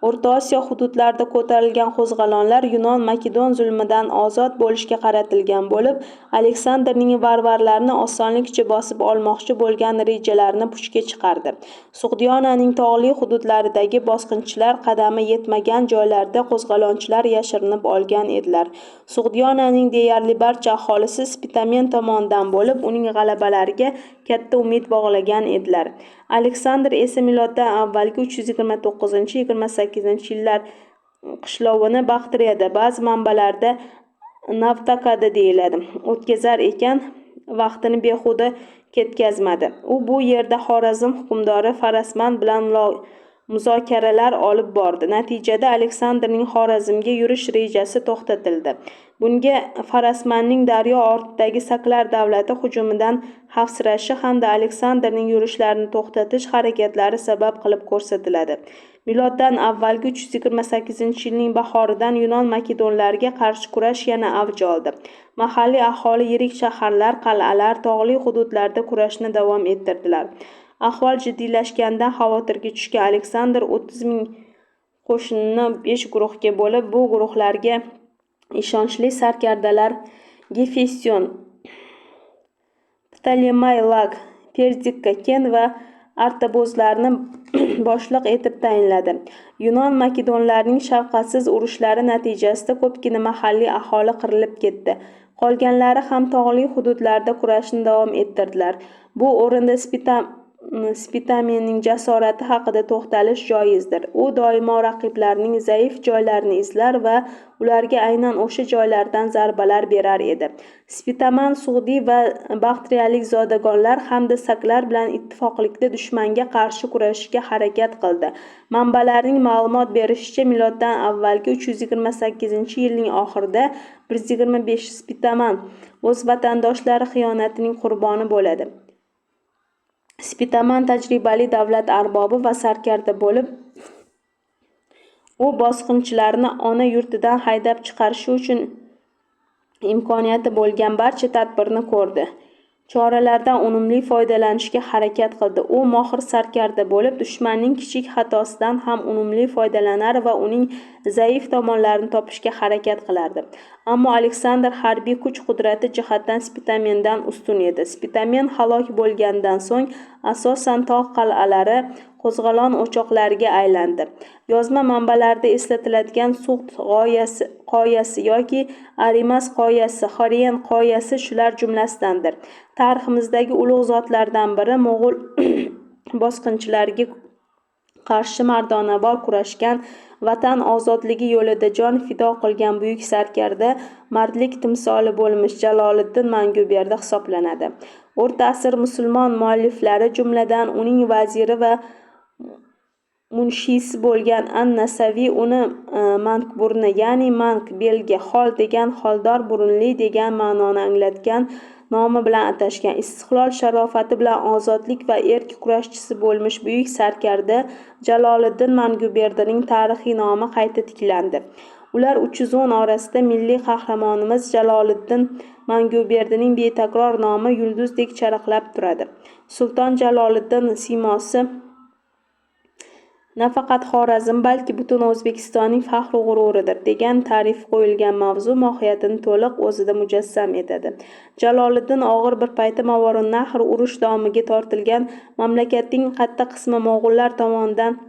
Speaker 1: O'rta Osiyo hududlarida ko'tarilgan qo'zg'olonlar yunon-makedon zulmidan ozod bo'lishga qaratilgan bo'lib, Aleksandrning varvarlarni osonlikcha bosib olmoqchi bo'lgan rejalarini puchga chiqardi. Sug'diyonaning tog'li hududlaridagi bosqinchilar qadami yetmagan joylarda qo'zg'olonchilar yashirinib olgan edilar. Sug'diyonaning deyarli barcha aholisi Spitamen tomonidan bo'lib, uning g'alabalariga katta umid bog'lagan edilar. Aleksandr esa miloddan avvalgi 329-28 yillar qishlovini Baqtriyada, ba'zi manbalarda Navtakada deyiladi, o'tkazar ekan, vaqtini behuda ketkazmadi. U bu yerda Xorazm hukmdori Farasman bilan muzokaralar olib bordi. Natijada Aleksandrning Xorazmga yurish rejasi to'xtatildi. Bunga Farasmanning daryo ortidagi Saklar davlati hujumidan xavfsirashi hamda Aleksandrning yurishlarini to'xtatish harakatlari sabab qilib ko'rsatiladi. Miloddan avvalgi 328-yilning bahoridan yunon-makedonlarga qarshi kurash yana avj oldi. Mahalliy aholi yirik shaharlar, qal'alar, tog'li hududlarda kurashni davom ettirdilar. Ahvol jiddiylashganidan xavotirga tushgan Aleksandr 30 ming qo'shinni besh guruhga bo'lib, bu guruhlarga ishonchli sarkardalar Gefestion, Ptolemay Lag, Perdikka Ken va Artabozlarni boshliq etib tayinladi. Yunon-makedonlarning shafqatsiz urushlari natijasida ko'pgina mahalliy aholi qirilib ketdi. Qolganlari ham tog'li hududlarda kurashni davom ettirdilar. Bu o'rinda Spitamenning jasorati haqida to'xtalish joizdir. U doimo raqiblarning zaif joylarini izlar va ularga aynan o'sha joylardan zarbalar berar edi. Spitaman Sug'diy va Baxtriyalik zodagonlar hamda saklar bilan ittifoqlikda dushmanga qarshi kurashishga harakat qildi. Manbalarning ma'lumot berishicha, miloddan avvalgi 328-yilning oxirida 125 Spitaman o'z vatandoshlari xiyonatining qurboni bo'ladi. Spitaman tajribali davlat arbobi va sarkarda bo'lib, u bosqinchilarni ona yurtidan haydab chiqarishi uchun imkoniyati bo'lgan barcha tadbirni ko'rdi. Choralardan unumli foydalanishga harakat qildi. U mohir sarkarda bo'lib, dushmanning kichik xatosidan ham unumli foydalanar va uning zaif tomonlarini topishga harakat qilardi. Ammo Aleksandr harbiy kuch-qudrati jihatdan Spitamendan ustun edi. Spitamen halok bo'lganidan so'ng asosan tog' qal'alari qo'zg'olon o'choqlariga aylandi. Yozma manbalarda eslatiladigan Sug'd qoyasi yoki Arimas qoyasi, Xorien qoyasi shular jumlasidandir. Tariximizdagi ulug' zotlardan biri mo'g'ul bosqinchilariga qarshi mardonavor kurashgan, vatan ozodligi yo'lida jon fido qilgan buyuk sarkarda, mardlik timsoli bo'lmish Jaloliddin Manguberdi hisoblanadi. O'rta asr musulmon mualliflari, jumladan uning vaziri va munshisi bo'lgan An-Nasaviy uni Mankburni, ya'ni mank belgi, xol degan xoldor burunli degan ma'noni anglatgan nomi bilan atashgan. Istiqlol sharofati bilan ozodlik va erk kurashchisi bo'lmish buyuk sarkarda Jaloliddin Manguberdining tarixiy nomi qayta tiklandi. Ular 310 orasida milliy qahramonimiz Jaloliddin Manguberdining betakror nomi yulduzdek charaqlab turadi. Sulton Jaloliddin siymosi nafaqat Xorazm, balki butun O'zbekistonning faxru g'ururidir degan ta'rif qo'yilgan mavzu mohiyatini to'liq o'zida mujassam etadi. Jaloliddin og'ir bir paytda Movarounnahr urush domiga tortilgan mamlakatning katta qismi mo'g'ullar tomonidan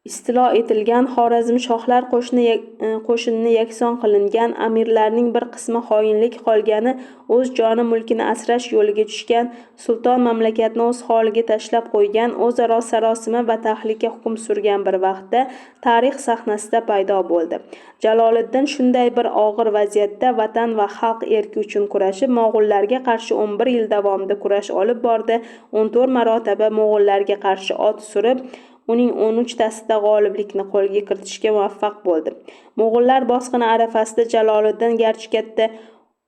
Speaker 1: istilo etilgan, Xorazmshohlar qo'shinini yakson qilingan, amirlarning bir qismi xoinlik qolgani o'z joni mulkini asrash yo'liga tushgan, sulton mamlakatni o'z holiga tashlab qo'ygan, o'zaro sarosima va tahlika hukm surgan bir vaqtda tarix sahnasida paydo bo'ldi. Jaloliddin shunday bir og'ir vaziyatda vatan va xalq erki uchun kurashib, mo'g'ullarga qarshi 11 yil davomida kurash olib bordi, 14 marotaba mo'g'ullarga qarshi ot surib, uning 13 tasida g'oliblikni qo'lga kiritishga muvaffaq bo'ldi. Mo'g'ullar bosqini arafasida Jaloliddin garchi katta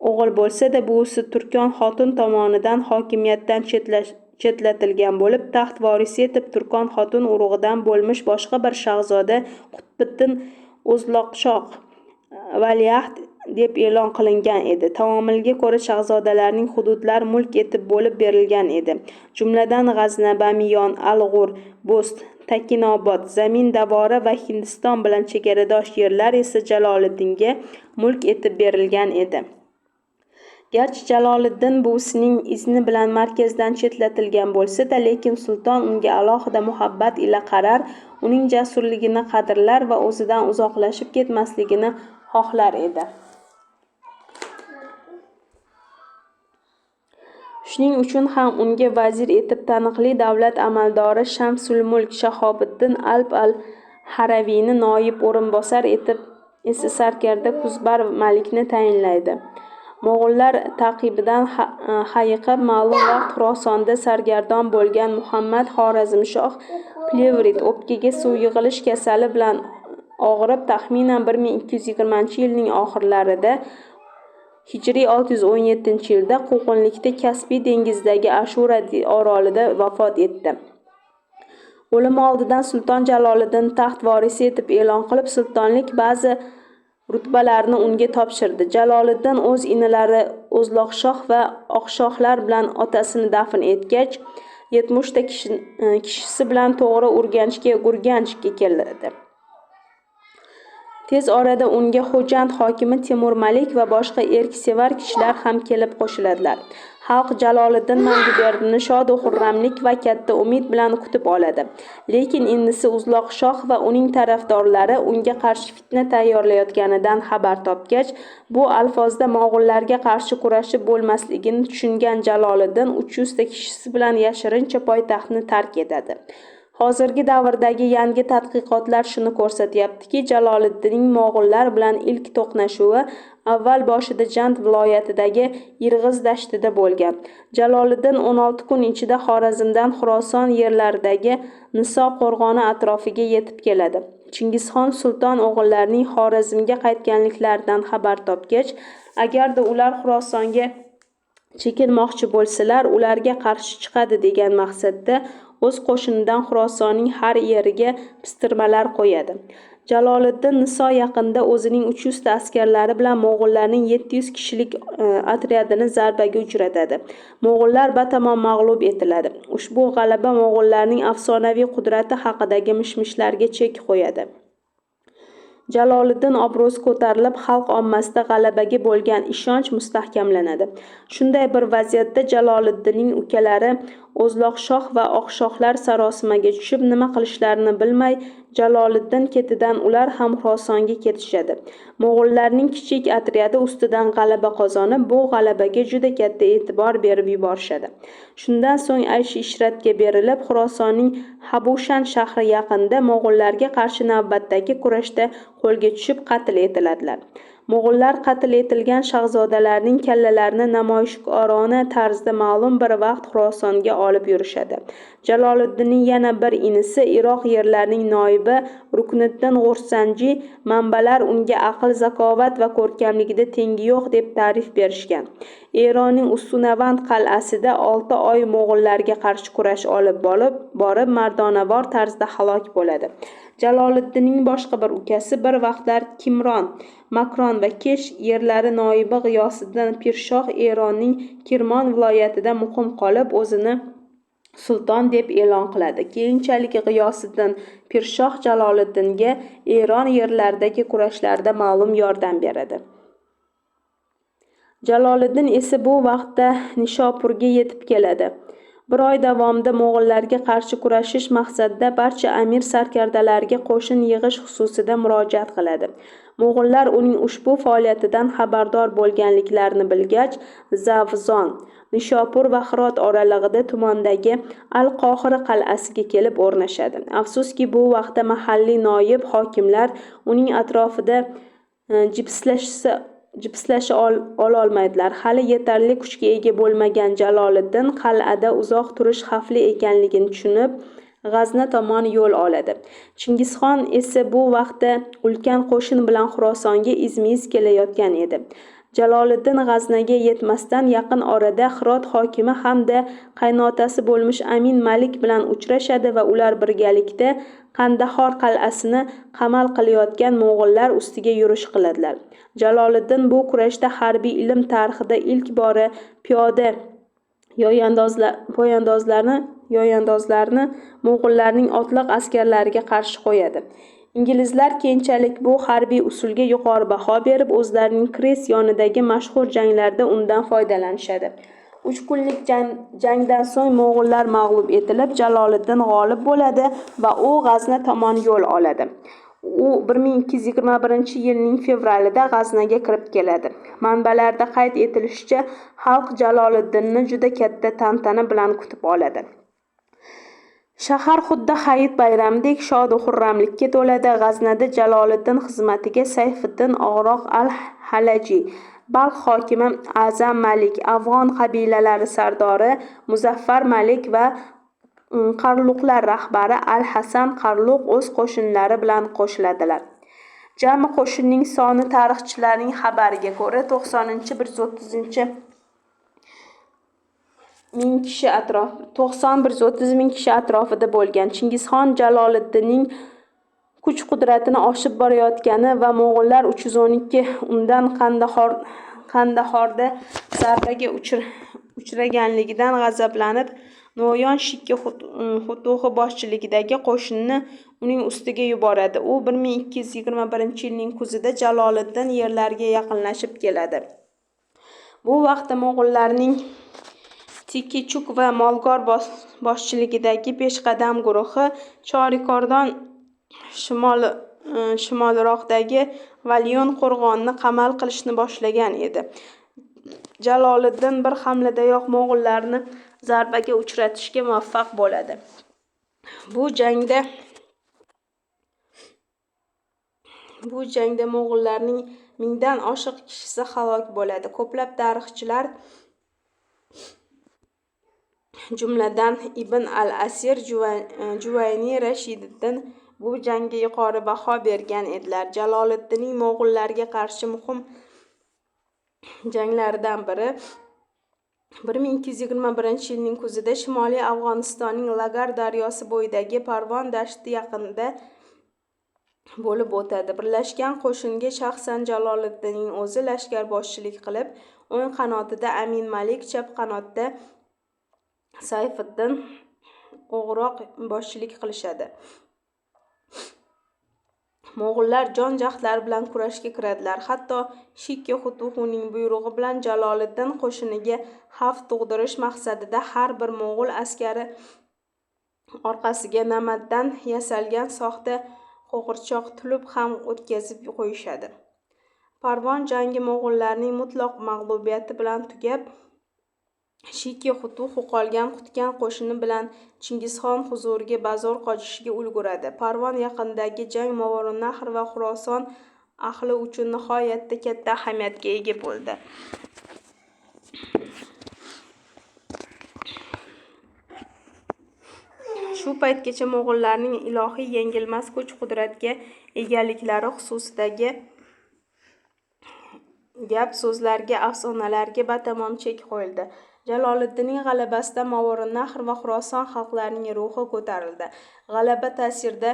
Speaker 1: o'g'il bo'lsa-da, buvisi Turkon xotin tomonidan hokimiyatdan chetlatilgan bo'lib, taxt vorisi etib Turkon xotin urug'idan bo'lmish boshqa bir shahzoda Qutbiddin O'zloqshoh valiahd deb e'lon qilingan edi. Taomilga ko'ra shahzodalarning hududlar mulk etib bo'lib berilgan edi. Jumladan G'azna, Bamiyon, Alg'ur, Bo'st, Takinobod, Zamin Davora va Hindiston bilan chegaradosh yerlar esa Jaloliddinga mulk etib berilgan edi. Garchi Jaloliddin buvisining izni bilan markazdan chetlatilgan bo'lsa-da, lekin sulton unga alohida muhabbat ila qarar, uning jasurligini qadrlar va o'zidan uzoqlashib ketmasligini xohlar edi. Shuning uchun ham unga vazir etib taniqli davlat amaldori Shamsul-Mulk Shahobiddin Alp al-Haraviyni noib o'rinbosar etib esa sarkarda Kuzbar Malikni tayinlaydi. Mo'g'ullar ta'qibidan hayiqib ma'lum vaqt Xurosonda sargardon bo'lgan Muhammad Xorazmshoh plevrit o'pkaga suv yig'ilish kasali bilan og'rib, taxminan 1220-yilning oxirlarida Hijriy 617-yilda quvg'inlikda Kaspiy dengizidagi Ashura orolida vafot etdi. O'limi oldidan Sulton Jaloliddin taxt vorisi etib e'lon qilib, sultonlik ba'zi rutbalarini unga topshirdi. Jaloliddin o'z inilari O'zloqshoh va Oqshohlar bilan otasini dafn etgach, 70 ta kishisi bilan to'g'ri Gurganchga keldi. Tez orada unga Xo'jand hokimi Temur Malik va boshqa erksevar kishilar ham kelib qo'shiladilar. Xalq Jaloliddin Manguberdini shodu xurramlik va katta umid bilan kutib oladi. Lekin inisi Uzloq shoh va uning tarafdorlari unga qarshi fitna tayyorlayotganidan xabar topgach, bu alfozda mo'g'ullarga qarshi kurashib bo'lmasligini tushungan Jaloliddin 300 ta kishisi bilan yashirincha poytaxtni tark etadi. Hozirgi davrdagi yangi tadqiqotlar shuni ko'rsatyaptiki, Jaloliddinning mo'g'ullar bilan ilk to'qnashuvi avval boshida Jand viloyatidagi Irg'iz dashtida bo'lgan. Jaloliddin 16 kun ichida Xorazmdan Xuroson yerlaridagi Niso qo'rg'oni atrofiga yetib keladi. Chingizxon sulton o'g'illarining Xorazmga qaytganliklaridan xabar topgach, agarda ular Xurosonga chekinmoqchi bo'lsalar, ularga qarshi chiqadi degan maqsadda o'z qo'shinidan Xurosonning har yeriga pistirmalar qo'yadi. Jaloliddin Niso yaqinida o'zining 300 ta askarlari bilan mo'g'ullarning 700 kishilik otryadini zarbaga uchratadi. Mo'g'ullar batamom mag'lub etiladi. Ushbu g'alaba mo'g'ullarning afsonaviy qudrati haqidagi mish-mishlarga chek qo'yadi. Jaloliddin obro'si ko'tarilib, xalq ommasida g'alabaga bo'lgan ishonch mustahkamlanadi. Shunday bir vaziyatda Jaloliddinning ukalari O'zloqshoh va Oqshohlar sarosimaga tushib, nima qilishlarini bilmay, Jaloliddin ketidan ular ham Xurosonga ketishadi. Mo'g'ullarning kichik otryadi ustidan g'alaba qozonib, bu g'alabaga juda katta e'tibor berib yuborishadi. Shundan so'ng aysh-ishratga berilib, Xurosonning Habushan shahri yaqinida mo'g'ullarga qarshi navbatdagi kurashda qo'lga tushib qatl etiladilar. Mo'g'ullar qatl etilgan shahzodalarning kallalarini namoyishkorona tarzda ma'lum bir vaqt Xurosonga olib yurishadi. Jaloliddinning yana bir inisi Iroq yerlarining noibi Rukniddin G'ursanjiy manbalar unga aql, zakovat va ko'rkamligida tengi yo'q deb ta'rif berishgan. Eronning Ustunavand qal'asida 6 oy mo'g'ullarga qarshi kurash olib borib mardonavor tarzda halok bo'ladi. Jaloliddinning boshqa bir ukasi bir vaqtlar Kimron, Makron va Kesh yerlari noibi G'iyosiddin Pirshoh Eronning Kirmon viloyatida muqim qolib, o'zini sulton deb e'lon qiladi. Keyinchalik G'iyosiddin Pirshoh Jaloliddinga Eron yerlaridagi kurashlarda ma'lum yordam beradi. Jaloliddin esa bu vaqtda Nishopurga yetib keladi. Bir oy davomida mo'g'ullarga qarshi kurashish maqsadida barcha amir sarkardalarga qo'shin yig'ish xususida murojaat qiladi. Mo'g'ullar uning ushbu faoliyatidan xabardor bo'lganliklarini bilgach, Zavzon, Nishopur va Hirot oralig'ida tumandagi Al-Qohira qal'asiga kelib o'rnashadi. Afsuski, bu vaqtda mahalliy noyib hokimlar uning atrofida jipslasha ololmaydilar. Hali yetarli kuchga ega bo'lmagan Jaloliddin qal'ada uzoq turish xavfli ekanligini tushunib, G'azna tomon yo'l oladi. Chingizxon esa bu vaqtda ulkan qo'shin bilan Xurosonga izma-iz kelayotgan edi. Jaloliddin G'aznaga yetmasdan yaqin orada Hirot hokimi hamda qaynotasi bo'lmish Amin Malik bilan uchrashadi va ular birgalikda Qandahor qal'asini qamal qilayotgan mo'g'ullar ustiga yurish qiladilar. Jaloliddin bu kurashda harbiy ilm tarixida ilk bora piyoda poyandozlarni mo'g'ullarning otliq askarlariga qarshi qo'yadi. Inglizlar keyinchalik bu harbiy usulga yuqori baho berib, o'zlarining Kres yonidagi mashhur janglarda undan foydalanishadi. 3 kunlik jangdan so'ng mo'g'ullar mag'lub etilib, Jaloliddin g'olib bo'ladi va u G'azna tomon yo'l oladi. U 1221-yilning fevralida G'aznaga kirib keladi. Manbalarda qayd etilishicha, xalq Jaloliddinni juda katta tantana bilan kutib oladi. Shahar xuddi hayit bayramidek shodu xurramlikka to'ladi. G'aznada Jaloliddin xizmatiga Sayfiddin Og'roq al-Halajiy, Balx hokimi A'zam Malik, afg'on qabilalari sardori Muzaffar Malik va Qarluqlar rahbari Al-Hasan Qarluq o'z qo'shinlari bilan qo'shiladilar. Jami qo'shinning soni tarixchilarning xabariga ko'ra 90-130 ming kishi atrof 90-130 ming kishi atrofida bo'lgan. Chingizxon Jaloliddinning kuch-qudratini oshib borayotgani va mo'g'ullar 312 undan Qandahorda zarbaga uchraganligidan g'azablanib, No'yon Shikki Xutuxi boshchiligidagi qo'shinni uning ustiga yuboradi. U 1221-yilning kuzida Jaloliddin yerlariga yaqinlashib keladi. Bu vaqtda mo'g'ullarning Siki Chuk va Molgor boshchiligidagi peshqadam guruhi Chorikordan shimolroqdagi Valiyon qo'rg'onini qamal qilishni boshlagan edi. Jaloliddin bir hamladayoq mo'g'ullarni zarbaga uchratishga muvaffaq bo'ladi. Bu jangda mo'g'ullarning 1000dan oshiq kishisi halok bo'ladi. Ko'plab tarixchilar, jumladan Ibn al-Asir, Juvayniy, Rashididdin bu jangga yuqori baho bergan edilar. Jaloliddinning mo'g'ullarga qarshi muhim janglaridan biri 1221-yilning kuzida Shimoliy Afg'onistonning Lagar daryosi bo'yidagi Parvon dashti yaqinida bo'lib o'tadi. Birlashgan qo'shinga shaxsan Jaloliddinning o'zi lashkarboshchilik qilib, o'ng qanotida Amin Malik, chap qanotda Sayfiddin O'g'roq boshchilik qilishadi. Mo'g'ullar jon jahdlari bilan kurashga kiradilar. Hatto Shikki Xutuxuning buyrug'i bilan Jaloliddin qo'shiniga xavf tug'dirish maqsadida har bir mo'g'ul askari orqasiga namatdan yasalgan soxta qo'g'irchoq tulub ham o'tkazib qo'yishadi. Parvon jangi mo'g'ullarning mutlaq mag'lubiyati bilan tugab, Shiki Xutuxu qolgan-qutgan qo'shini bilan Chingizxon huzuriga bazo'r qochishga ulguradi. Parvon yaqinidagi jang Movarounnahr va Xuroson ahli uchun nihoyatda katta ahamiyatga ega bo'ldi. Shu paytgacha mo'g'ullarning ilohiy yengilmas kuch-qudratga egaliklari xususidagi gap-so'zlarga, afsonalarga batamom chek qo'yildi. Jaloliddinning g'alabasida Movarounnahr va Xuroson xalqlarining ruhi ko'tarildi. G'alaba ta'sirida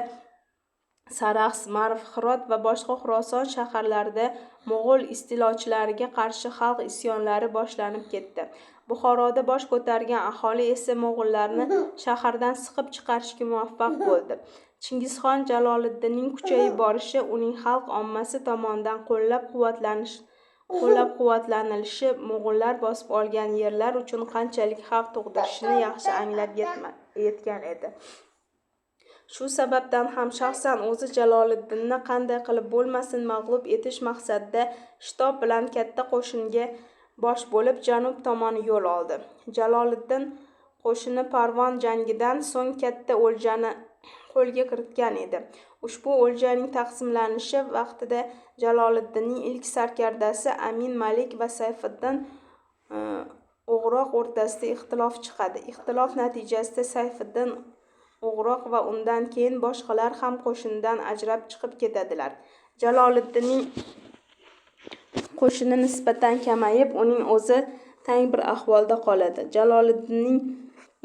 Speaker 1: Saraxs, Marv, Hirot va boshqa Xuroson shaharlarida mo'g'ul istilochilariga qarshi xalq isyonlari boshlanib ketdi. Buxoroda bosh ko'targan aholi esa mo'g'ullarni shahardan siqib chiqarishga muvaffaq bo'ldi. Chingizxon Jaloliddinning kuchayib borishi, uning xalq ommasi tomonidan qo'llab-quvvatlanilishi mo'g'ullar bosib olgan yerlar uchun qanchalik xavf tug'dirishini yaxshi anglab yetgan edi. Shu sababdan ham shaxsan o'zi Jaloliddinni qanday qilib bo'lmasin mag'lub etish maqsadida shitob bilan katta qo'shinga bosh bo'lib janub tomon yo'l oldi. Jaloliddin qo'shini Parvon jangidan so'ng katta o'ljani qo'lga kiritgan edi. Ushbu o'ljaning taqsimlanishi vaqtida Jaloliddinning ilk sarkardasi Amin Malik va Sayfiddin O'g'roq o'rtasida ixtilof chiqadi. Ixtilof natijasida Sayfiddin O'g'roq va undan keyin boshqalar ham qo'shindan ajrab chiqib ketadilar. Jaloliddinning qo'shini nisbatan kamayib, uning o'zi tang bir ahvolda qoladi. Jaloliddinning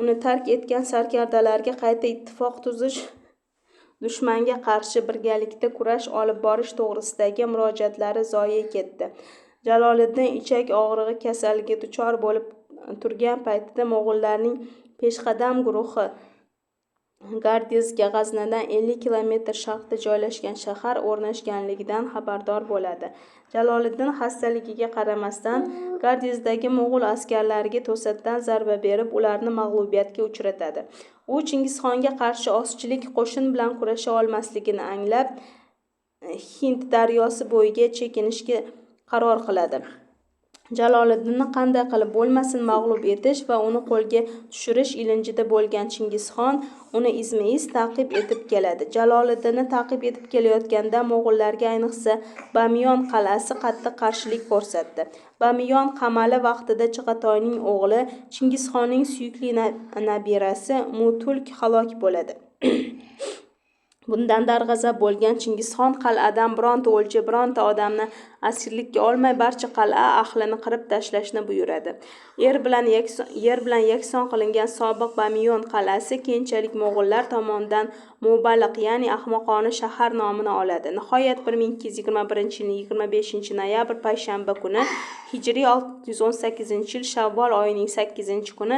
Speaker 1: uni tark etgan sarkardalarga qayta ittifoq tuzish, dushmanga qarshi birgalikda kurash olib borish to'g'risidagi murojaatlari zoye ketdi. Jaloliddin ichak og'rig'i kasalligiga duchor bo'lib turgan paytida mo'g'ullarning peshqadam guruhi Gardizga G'aznadan 50 kilometr sharqda joylashgan shahar o'rnashganligidan xabardor bo'ladi. Jaloliddin xastaligiga qaramasdan Gardizdagi mo'g'ul askarlariga to'satdan zarba berib, ularni mag'lubiyatga uchratadi. U Chingizxonga qarshi ozchilik qo'shin bilan kurasha olmasligini anglab, Hind daryosi bo'yiga chekinishga qaror qiladi. Jaloliddinni qanday qilib bo'lmasin mag'lub etish va uni qo'lga tushirish ilinjida bo'lgan Chingizxon uni izma-iz ta'qib etib keladi. Jaloliddinni ta'qib etib kelayotganda mo'g'ullarga ayniqsa Bamiyon qal'asi qattiq qarshilik ko'rsatdi. Bamiyon qamali vaqtida Chig'atoyning o'g'li Chingizxonning suyukli nabirasi Mutulk halok bo'ladi. Bundan darg'azab bo'lgan Chingizxon qal'adan bironta o'lja, bironta odamni asirlikka olmay barcha qal'a ahlini qirib tashlashni buyuradi. Yer bilan yakson qilingan sobiq Bamiyon qal'asi keyinchalik mo'g'ullar tomonidan Mubaliq, ya'ni ahmoqona shahar nomini oladi. Nihoyat 1221-yilning 25-noyabr payshanba kuni hijriy 618-yil Shavvol oyining 8-kuni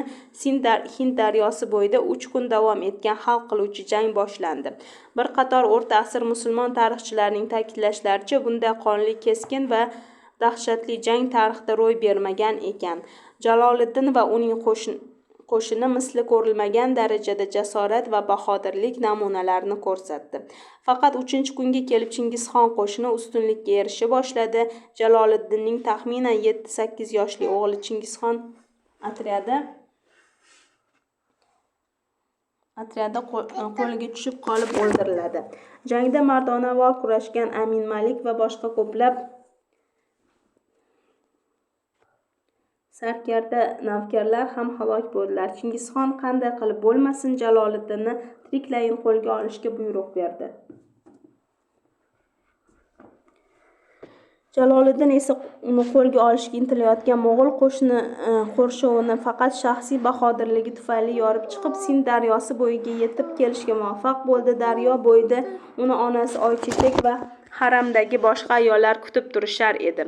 Speaker 1: Hind daryosi bo'yida 3 kun davom etgan hal qiluvchi jang boshlandi. Bir qator o'rta asr musulmon tarixchilarining ta'kidlashlaricha, bunday qonli, keskin va dahshatli jang tarixda ro'y bermagan ekan. Jaloliddin va uning qo'shini misli ko'rilmagan darajada jasorat va bahodirlik namunalarini ko'rsatdi. Faqat 3-kunga kelib Chingizxon qo'shini ustunlikka erisha boshladi. Jaloliddinning taxminan 7-8 yoshli o'g'li Chingizxon otryadi qo'liga tushib qolib o'ldiriladi. Jangda mardonavor kurashgan Amin Malik va boshqa ko'plab sarkarda navkarlar ham halok bo'ldilar. Chingizxon qanday qilib bo'lmasin Jaloliddinni tiriklayin qo'lga olishga buyruq berdi. Jaloliddin esa uni qo'lga olishga intilayotgan mo'g'ul qo'shini qo'rshovini faqat shaxsiy bahodirligi tufayli yorib chiqib, Sind daryosi bo'yiga yetib kelishga muvaffaq bo'ldi. Daryo bo'yida uni onasi Oychechak va haramdagi boshqa ayollar kutib turishar edi.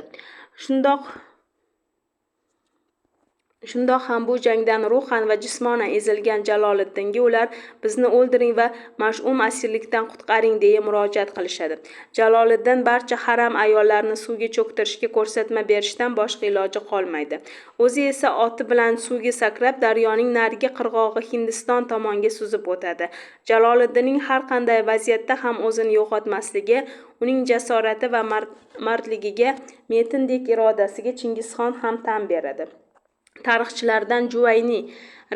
Speaker 1: Shundoq ham bu jangdan ruhan va jismonan ezilgan Jaloliddinga ular bizni o'ldiring va mash'um asirlikdan qutqaring deya murojaat qilishadi. Jaloliddin barcha haram ayollarini suvga cho'ktirishga ko'rsatma berishdan boshqa iloji qolmaydi. O'zi esa oti bilan suvga sakrab, daryoning narigi qirg'og'i Hindiston tomonga suzib o'tadi. Jaloliddinning har qanday vaziyatda ham o'zini yo'qotmasligi, uning jasorati va mardligiga, metindek irodasiga Chingizxon ham tan beradi. Tarixchilardan Juvayniy,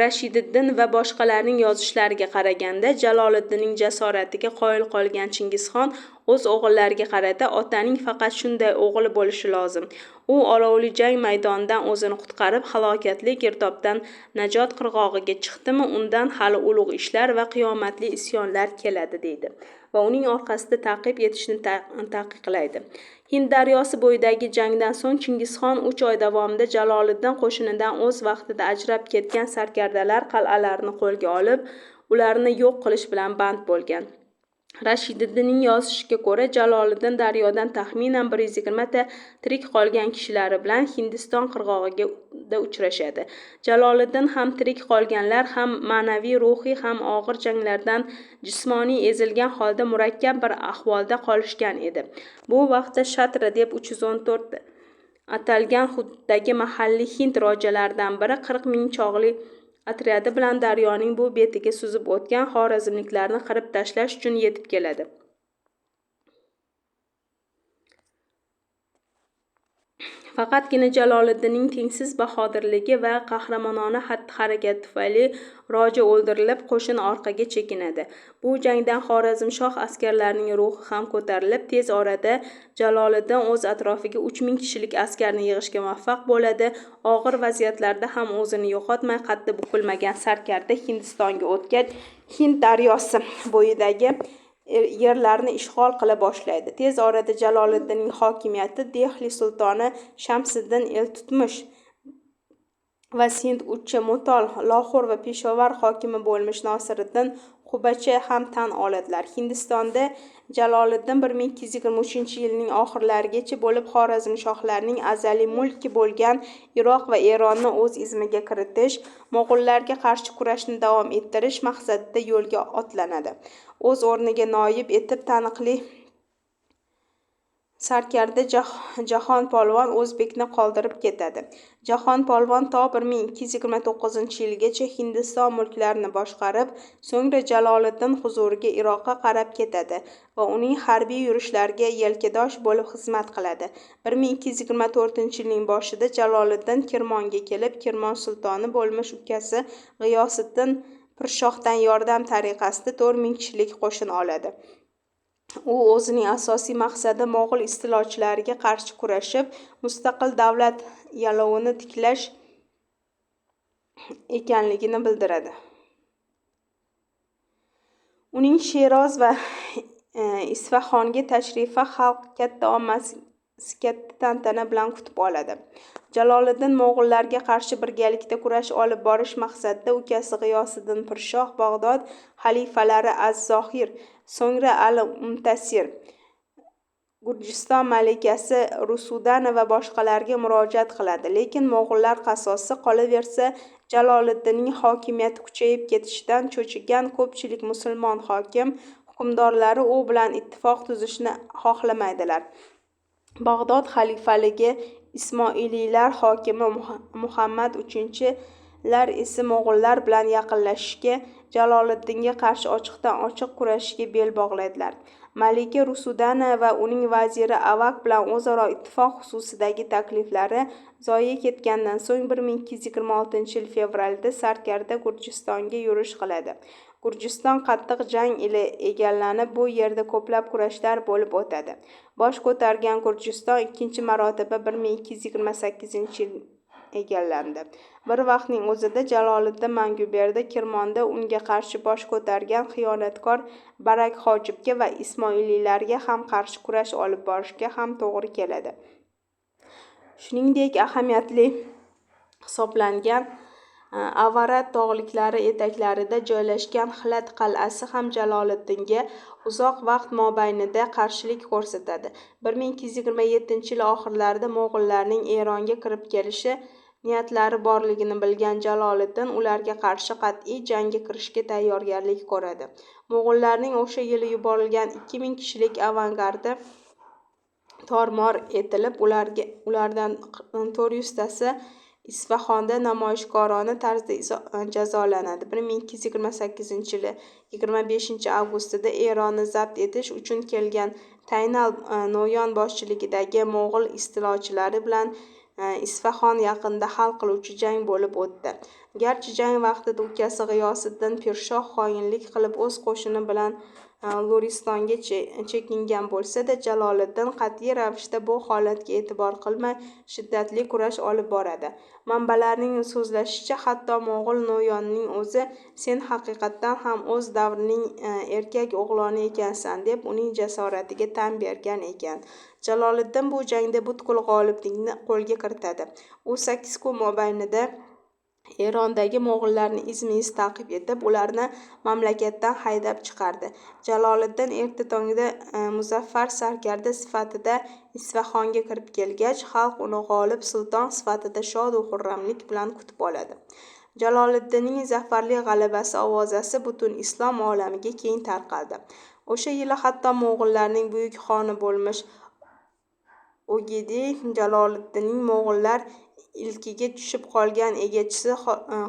Speaker 1: Rashididdin va boshqalarning yozishlariga qaraganda, Jaloliddinning jasoratiga qoyil qolgan Chingizxon o'z o'g'illariga qarata otaning faqat shunday o'g'li bo'lishi lozim. U olovli jang maydonidan o'zini qutqarib, halokatli girdobdan najot qirg'og'iga chiqdimi, undan hali ulug' ishlar va qiyomatli isyonlar keladi deydi va uning orqasida ta'qib etishni taqiqlaydi. Hind daryosi bo'yidagi jangdan so'ng Chingizxon 3 oy davomida Jaloliddin qo'shinidan o'z vaqtida ajrab ketgan sarkardalar qal'alarini qo'lga olib, ularni yo'q qilish bilan band bo'lgan. Rashididdinning yozishiga ko'ra, Jaloliddin daryodan taxminan 120 ta tirik qolgan kishilari bilan Hindiston qirg'og'ida uchrashadi. Jaloliddin ham tirik qolganlar ham ma'naviy, ruhiy ham og'ir janglardan jismoniy ezilgan holda murakkab bir ahvolda qolishgan edi. Bu vaqtda Shatra deb 314 atalgan hududdagi mahalliy hind rojalaridan biri 40 ming chog'li otryadi bilan daryoning bu betiga suzib o'tgan xorazmliklarni qirib tashlash uchun yetib keladi. Faqatgina Jaloliddinning tengsiz bahodirligi va qahramonona xatti-harakati tufayli roja o'ldirilib, qo'shin orqaga chekinadi. Bu jangdan Xorazmshoh askarlarining ruhi ham ko'tarilib, tez orada Jaloliddin o'z atrofiga 3000 kishilik askarni yig'ishga muvaffaq bo'ladi. Og'ir vaziyatlarda ham o'zini yo'qotmay qaddi bukilmagan sarkarda Hindistonga o'tgach, Hind daryosi bo'yidagi yerlarni ishg'ol qila boshlaydi. Tez orada Jaloliddinning hokimiyati Dehli sultoni Shamsiddin Eltutmish va Sind, Uchcha, Mutol, Lahor va Peshovar hokimi bo'lmish Nosiriddin Qubacha ham tan oladilar. Hindistonda Jaloliddin 1223-yilning oxirlarigacha bo'lib Xorazmshohlarning azaliy mulki bo'lgan Iroq va Eronni o'z izmiga kiritish, mo'g'ullarga qarshi kurashni davom ettirish maqsadida yo'lga otlanadi. O'z o'rniga noyib etib taniqli sarkarda Jahon polvon O'zbekni qoldirib ketadi. Jahon polvon to 1229-yilgacha Hindiston mulklarini boshqarib, so'ngra Jaloliddin huzuriga Iroqqa qarab ketadi va uning harbiy yurishlariga yelkadosh bo'lib xizmat qiladi. 1224-yilning boshida Jaloliddin Kirmonga kelib, Kirmon sultoni bo'lmish ukasi G'iyosiddin Pirshohdan yordam tariqasida 4000 kishilik qo'shin oladi. U o'zining asosiy maqsadi mo'g'ul istilochilariga qarshi kurashib, mustaqil davlat yalovini tiklash ekanligini bildiradi. Uning Sheroz va Isfahonga tashrifi xalq katta ommasi katta tantana bilan kutib oladi. Jaloliddin mo'g'ullarga qarshi birgalikda kurash olib borish maqsadida ukasi G'iyosiddin Pirshoh Bag'dod xalifalari Az-Zohir, so'ngra Al-Muntasir, Gurjiston malikasi Rusudana va boshqalarga murojaat qiladi. Lekin mo'g'ullar qasosi, qolaversa, Jaloliddinning hokimiyati kuchayib ketishidan cho'chigan ko'pchilik musulmon hokim hukmdorlari u bilan ittifoq tuzishni xohlamaydilar. Bag'dod xalifaligi Ismoiliylar hokimi Muhammad III Lar esa mo'g'ullar bilan yaqinlashishga, Jaloliddinga qarshi ochiqdan-ochiq kurashishga bel bog'laydilar. Malika Rusudana va uning vaziri Avak bilan o'zaro ittifoq xususidagi takliflari zoye ketgandan so'ng 1226-yil fevralda sarkarda Gurjistonga yurish qiladi. Gurjiston qattiq jang ila egallanib, bu yerda ko'plab kurashlar bo'lib o'tadi. Bosh ko'targan Gurjiston ikkinchi marotaba 1228-yil egallandi. Bir vaqtning o'zida Jaloliddin Manguberdi Kirmonda unga qarshi bosh ko'targan xiyonatkor Barak Hojibga va ismoiliylarga ham qarshi kurash olib borishga ham to'g'ri keladi. Shuningdek, ahamiyatli hisoblangan Avarat tog'liklari etaklarida joylashgan Xlat qal'asi ham Jaloliddinga uzoq vaqt mobaynida qarshilik ko'rsatadi. 1227-yil oxirlarida mo'g'ullarning Eronga kirib kelishi niyatlari borligini bilgan Jaloliddin ularga qarshi qat'iy jangga kirishga tayyorgarlik ko'radi. Mo'g'ullarning o'sha yili yuborilgan 2000 kishilik avangardi tor-mor etilib, ulardan 400 tasi Isfahonda namoyishkorona tarzda jazolanadi. 1228-yili 25-avgustida Eronni zabt etish uchun kelgan Taynal No'yon boshchiligidagi mo'g'ul istilochilari bilan Isfahon yaqinida hal qiluvchi jang bo'lib o'tdi. Garchi jang vaqtida ukasi G'iyosiddin Pirshoh xoinlik qilib o'z qo'shini bilan Luristonga chekingan bo'lsa-da, Jaloliddin qat'iy ravishda bu holatga e'tibor qilmay, shiddatli kurash olib boradi. Manbalarning so'zlashicha, hatto mo'g'ul No'yonning o'zi "Sen haqiqatdan ham o'z davrining erkak o'g'loni ekansan", deb uning jasoratiga tan bergan ekan. Jaloliddin bu jangda butkul g'oliblikni qo'lga kiritadi. U 8 kun mobaynida Erondagi mo'g'ullarni izma-iz ta'qib etib, ularni mamlakatdan haydab chiqardi. Jaloliddin erta tongda muzaffar sarkarda sifatida Isfahonga kirib kelgach, xalq uni g'olib sulton sifatida shodu xurramlik bilan kutib oladi. Jaloliddinning zafarli g'alabasi ovozasi butun islom olamiga keng tarqaldi. O'sha yili hatto mo'g'ullarning buyuk xoni bo'lmish O'gedey Jaloliddinning mo'g'ullar ilkiga tushib qolgan egachisi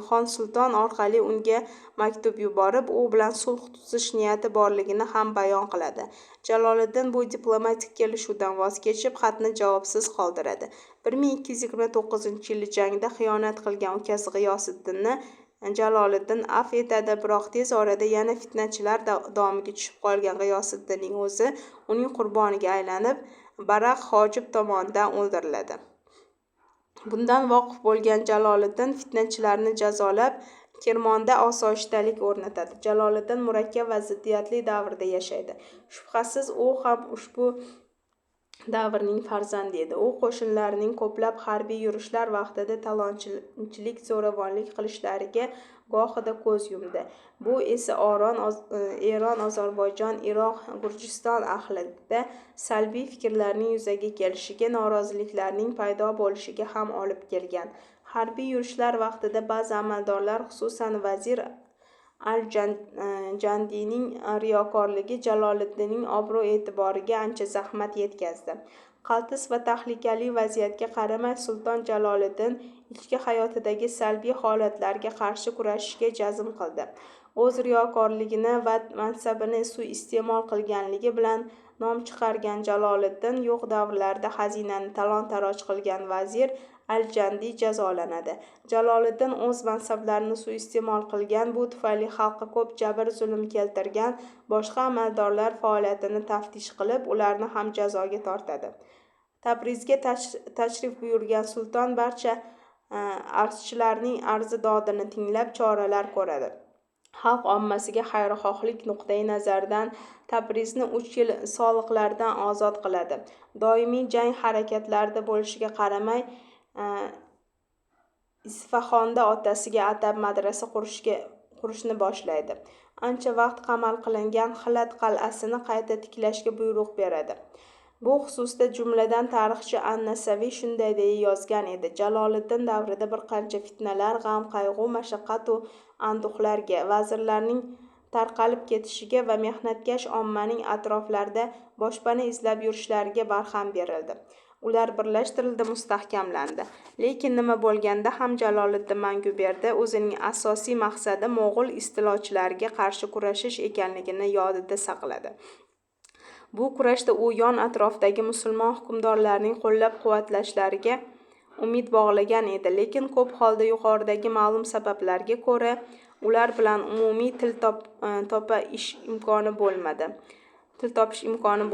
Speaker 1: Xonsulton orqali unga maktub yuborib, u bilan sulh tuzish niyati borligini ham bayon qiladi. Jaloliddin bu diplomatik kelishuvdan voz kechib, xatni javobsiz qoldiradi. 1229-yili jangda xiyonat qilgan ukasi G'iyosiddinni Jaloliddin afv etadi, biroq tez orada yana fitnachilar domiga tushib qolgan G'iyosiddinning o'zi uning qurboniga aylanib, Baraq Hojib tomonidan o'ldiriladi. Bundan voqif bo'lgan Jaloliddin fitnachilarni jazolab, Kirmonda osoyishtalik o'rnatadi. Jaloliddin murakkab va ziddiyatli davrda yashaydi. Shubhasiz, u ham ushbu davrning farzandi edi. U qo'shinlarining ko'plab harbiy yurishlar vaqtida talonchilik, zo'ravonlik qilishlariga gohida ko'z yumdi. Bu esa Eron, Ozarbayjon, Iroq, Gurjiston ahlida salbiy fikrlarning yuzaga kelishiga, noroziliklarning paydo bo'lishiga ham olib kelgan. Harbiy yurishlar vaqtida ba'zi amaldorlar, xususan vazir Al-Jandiyning riyokorligi Jaloliddinning obro'-e'tiboriga ancha zahmat yetkazdi. Qaltis va tahlikali vaziyatga qaramay, Sulton Jaloliddin ichki hayotidagi salbiy holatlarga qarshi kurashishga jazm qildi. O'z riyokorligini va mansabini suiiste'mol qilganligi bilan nom chiqargan Jaloliddin yo'q davrlarda xazinani talon-taroj qilgan vazir Al-Jandiy jazolanadi. Jaloliddin o'z mansablarini suiiste'mol qilgan, bu tufayli xalqqa ko'p jabr-zulm keltirgan boshqa amaldorlar faoliyatini taftish qilib, ularni ham jazoga tortadi. Tabrizga tashrif buyurgan sulton barcha arzchilarning arzi-dodini tinglab choralar ko'radi. Xalq ommasiga xayrixohlik nuqtai nazaridan Tabrizni 3 yil soliqlardan ozod qiladi. Doimiy jang harakatlarida bo'lishiga qaramay, Isfahonda otasiga atab madrasa qurishni boshlaydi. Ancha vaqt qamal qilingan Xlat qal'asini qayta tiklashga buyruq beradi. Bu xususda jumladan tarixchi An-Nasaviy shunday deya yozgan edi: Jaloliddin davrida bir qancha fitnalar, g'am-qayg'u, mashaqqat-u anduhlarga, vazirlarning tarqalib ketishiga va mehnatkash ommaning atroflarda boshpana izlab yurishlariga barham berildi. Ular birlashtirildi, mustahkamlandi. Lekin nima bo'lganda ham Jaloliddin Manguberdi o'zining asosiy maqsadi mo'g'ul istilochilariga qarshi kurashish ekanligini yodida saqladi. Bu kurashda u yon atrofdagi musulmon hukmdorlarining qo'llab-quvvatlashlariga umid bog'lagan edi, lekin ko'p holda yuqoridagi ma'lum sabablarga ko'ra ular bilan umumiy til topish imkoni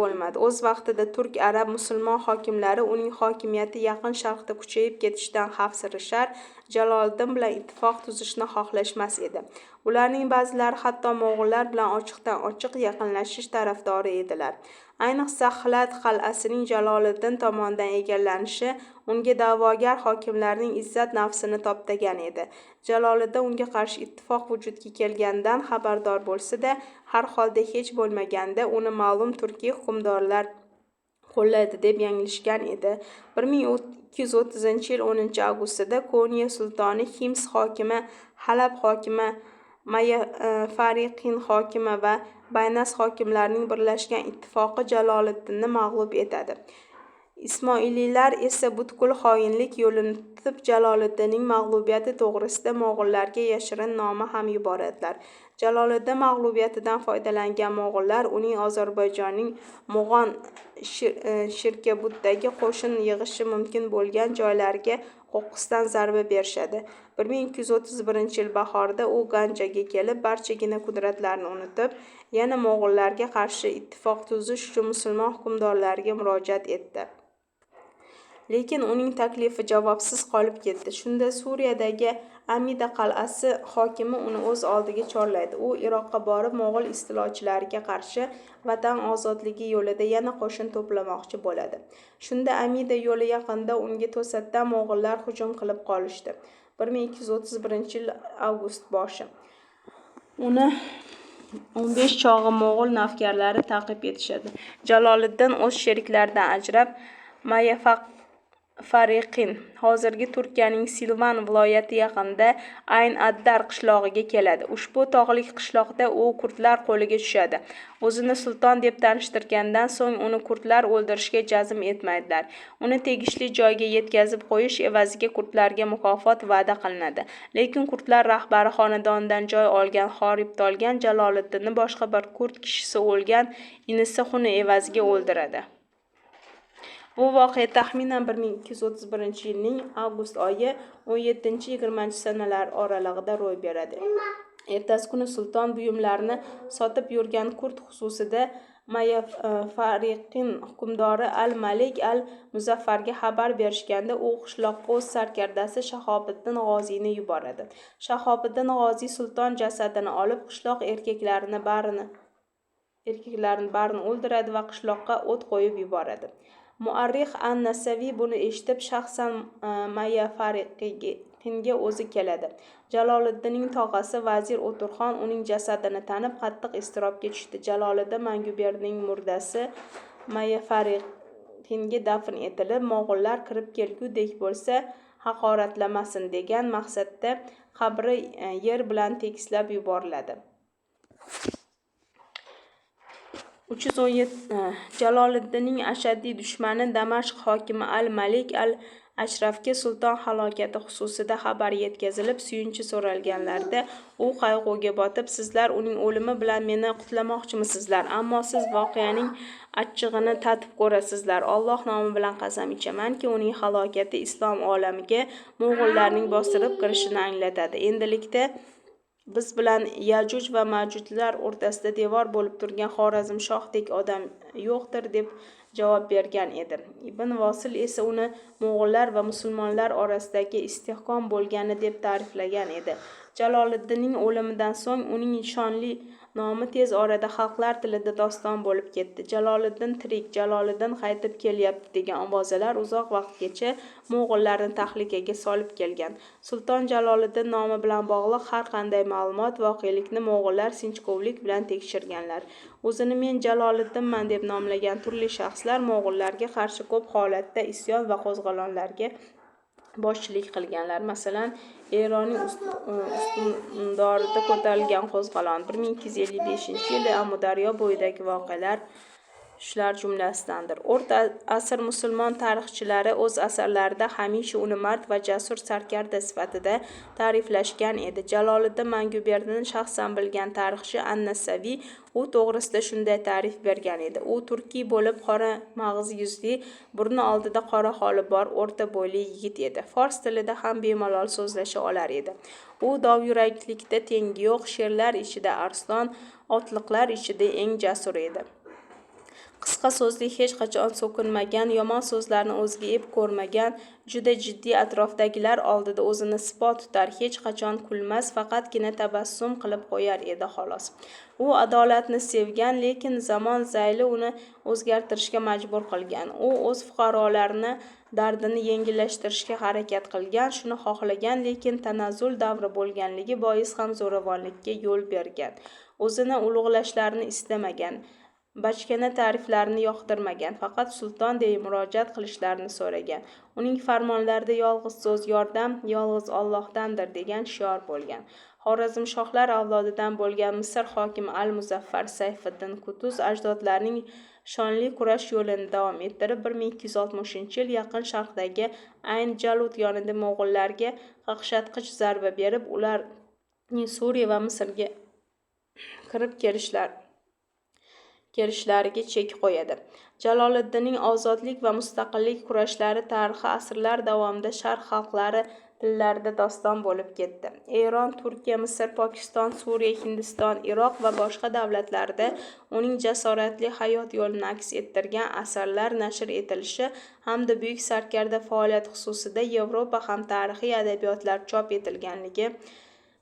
Speaker 1: bo'lmadi. O'z vaqtida turk, arab, musulmon hokimlari uning hokimiyati Yaqin Sharqda kuchayib ketishidan xavfsirashar, Jaloliddin bilan ittifoq tuzishni xohlashmas edi. Ularning ba'zilari hatto mo'g'ullar bilan ochiqdan-ochiq yaqinlashish tarafdori edilar. Ayniqsa, Xillat qal'asining Jaloliddin tomonidan egallanishi unga da'vogar hokimlarning izzat nafsini toptagan edi. Jaloliddin unga qarshi ittifoq vujudga kelganidan xabardor bo'lsa-da, har holda hech bo'lmaganda uni ma'lum turkiy hukmdorlar qo'llaydi deb yanglishgan edi. 1230-yil 10-avgustida Konya sultoni, Hims hokimi, Halab hokimi, Mayyafariqin hokimi va Baynas hokimlarining birlashgan ittifoqi Jaloliddinni mag'lub etadi. Ismoiliylar esa butkul xoinlik yo'lini tutib, Jaloliddinning mag'lubiyati to'g'risida mo'g'ullarga yashirin noma ham yuboradilar. Jaloliddin mag'lubiyatidan foydalangan mo'g'ullar uning Ozarbayjonning Mo'g'on Shirkabuddagi qo'shin yig'ishi mumkin bo'lgan joylariga qo'qqisdan zarba berishadi. 1231-yil bahorida u Ganjaga kelib, barchagina qudratlarini unutib, yana mo'g'ullarga qarshi ittifoq tuzish uchun musulmon hukmdorlariga murojaat etdi. Lekin uning taklifi javobsiz qolib ketdi. Shunda Suriyadagi Amida qal'asi hokimi uni o'z oldiga chorlaydi. U Iroqqa borib, mo'g'ul istilochilariga qarshi vatan ozodligi yo'lida yana qo'shin to'plamoqchi bo'ladi. Shunda Amida yo'li yaqinida unga to'satdan mo'g'ullar hujum qilib qolishdi. 1231-yil avgust boshi. Uni 15 chog'i mo'g'ul navkarlari ta'qib etishadi. Jaloliddin o'z sheriklaridan ajrab, Mayyafariqin, hozirgi Turkiyaning Silvan viloyati yaqinida Ayn-Addar qishlog'iga keladi. Ushbu tog'lik qishloqda u kurdlar qo'liga tushadi. O'zini sulton deb tanishtirgandan so'ng uni kurdlar o'ldirishga jazm etmaydilar. Uni tegishli joyga yetkazib qo'yish evaziga kurdlarga mukofot va'da qilinadi. Lekin kurdlar rahbari xonadonidan joy olgan horib-tolgan Jaloliddinni boshqa bir kurd kishisi o'lgan inisi xuni evaziga o'ldiradi. Bu voqea taxminan 1231-yilning avgust oyi 17-20 sanalar oralig'ida ro'y beradi. Ertasi kuni sulton buyumlarini sotib yurgan kurd xususida Mayyafariqin hukmdori al-Malik al-Muzaffarga xabar berishganda u qishloqqa o'z sarkardasi Shahobiddin G'oziyni yuboradi. Shahobiddin G'oziy sulton jasadini olib, qishloq erkaklarini barini o'ldiradi va qishloqqa o't qo'yib yuboradi. Muarrix an-Nasaviy buni eshitib, shaxsan Mayyafariqinga o'zi keladi. Jaloliddinning tog'asi vazir O'turxon uning jasadini tanib, qattiq iztirobga tushdi. Jaloliddin Manguberdining murdasi Mayyafariqinga dafn etilib, mo'g'ullar kirib kelgudek bo'lsa, haqoratlamasin degan maqsadda qabri yer bilan tekislab yuboriladi. 317 Jaloliddinning ashaddiy dushmani Damashq hokimi al-Malik al-Ashrafga sulton halokati xususida xabar yetkazilib, suyunchi so'ralganlarida u qayg'uga botib, sizlar uning o'limi bilan meni qutlamoqchimisizlar, ammo siz voqeaning achchig'ini tatib ko'rasizlar. Alloh nomi bilan qasam ichamanki, uning halokati islom olamiga mo'g'ullarning bostirib kirishini anglatadi. Endilikda biz bilan Yajuj va Majujlar o'rtasida devor bo'lib turgan Xorazmshohdek odam yo'qdir, deb javob bergan edi. Ibn Vosil esa uni mo'g'ullar va musulmonlar orasidagi istehkom bo'lgani deb ta'riflagan edi. Jaloliddinning o'limidan so'ng uning shonli nomi tez orada xalqlar tilida doston bo'lib ketdi. Jaloliddin tirik, Jaloliddin qaytib kelyapti degan ovozalar uzoq vaqtgacha mo'g'ullarni tahlikaga solib kelgan. Sulton Jaloliddin nomi bilan bog'liq har qanday ma'lumot, voqelikni mo'g'ullar sinchkovlik bilan tekshirganlar. O'zini men Jaloliddinman deb nomlagan turli shaxslar mo'g'ullarga qarshi ko'p holatda isyon va qo'zg'olonlarga boshchilik qilganlar. Masalan, Eronning Ustundorida ko'tarilgan qo'zg'olon, 1255-yilda Amudaryo bo'yidagi voqealar, Shular jumlasidandir. O'rta asr musulmon tarixchilari o'z asarlarida hamisha uni mard va jasur sarkarda sifatida ta'riflashgan edi. Jaloliddin Manguberdini shaxsan bilgan tarixchi an-Nasaviy u to'g'risida shunday ta'rif bergan edi: U turkiy bo'lib, qora mag'iz yuzli, burni oldida qora xoli bor, o'rta bo'yli yigit edi. Fors tilida ham bemalol so'zlasha olar edi. U dovyuraklikda tengi yo'q, sherlar ichida arslon, otliqlar ichida eng jasur edi. Qisqa so'zli, hech qachon so'kinmagan, yomon so'zlarni o'ziga ep ko'rmagan, juda jiddiy, atrofdagilar oldida o'zini sipo tutar, hech qachon kulmas, faqatgina tabassum qilib qo'yar edi, xolos. U adolatni sevgan, lekin zamon zayli uni o'zgartirishga majbur qilgan. U o'z fuqarolarini dardini yengillashtirishga harakat qilgan, shuni xohlagan, lekin tanazzul davri bo'lganligi bois ham zo'ravonlikka yo'l bergan. O'zini ulug'lashlarini istamagan. Bachkana ta'riflarni yoqtirmagan, faqat sulton deya murojaat qilishlarini so'ragan. Uning farmonlarida yolg'iz so'z yordam yolg'iz Allohdandir degan shior bo'lgan. Xorazmshohlar avlodidan bo'lgan Misr hokimi al-Muzaffar Sayfiddin Qutuz ajdodlarining shonli kurash yo'lini davom ettirib, 1260-yil Yaqin Sharqdagi Ayn Jalut yonida mo'g'ullarga qaqshatqich zarba berib, ularning Suriya va Misrga kirib kelishlariga chek qo'yadi. Jaloliddinning ozodlik va mustaqillik kurashlari tarixi asrlar davomida sharq xalqlari tillarida doston bo'lib ketdi. Eron, Turkiya, Misr, Pokiston, Suriya, Hindiston, Iroq va boshqa davlatlarda uning jasoratli hayot yo'lini aks ettirgan asarlar nashr etilishi hamda buyuk sarkarda faoliyati xususida Yevropa ham tarixiy adabiyotlar chop etilganligi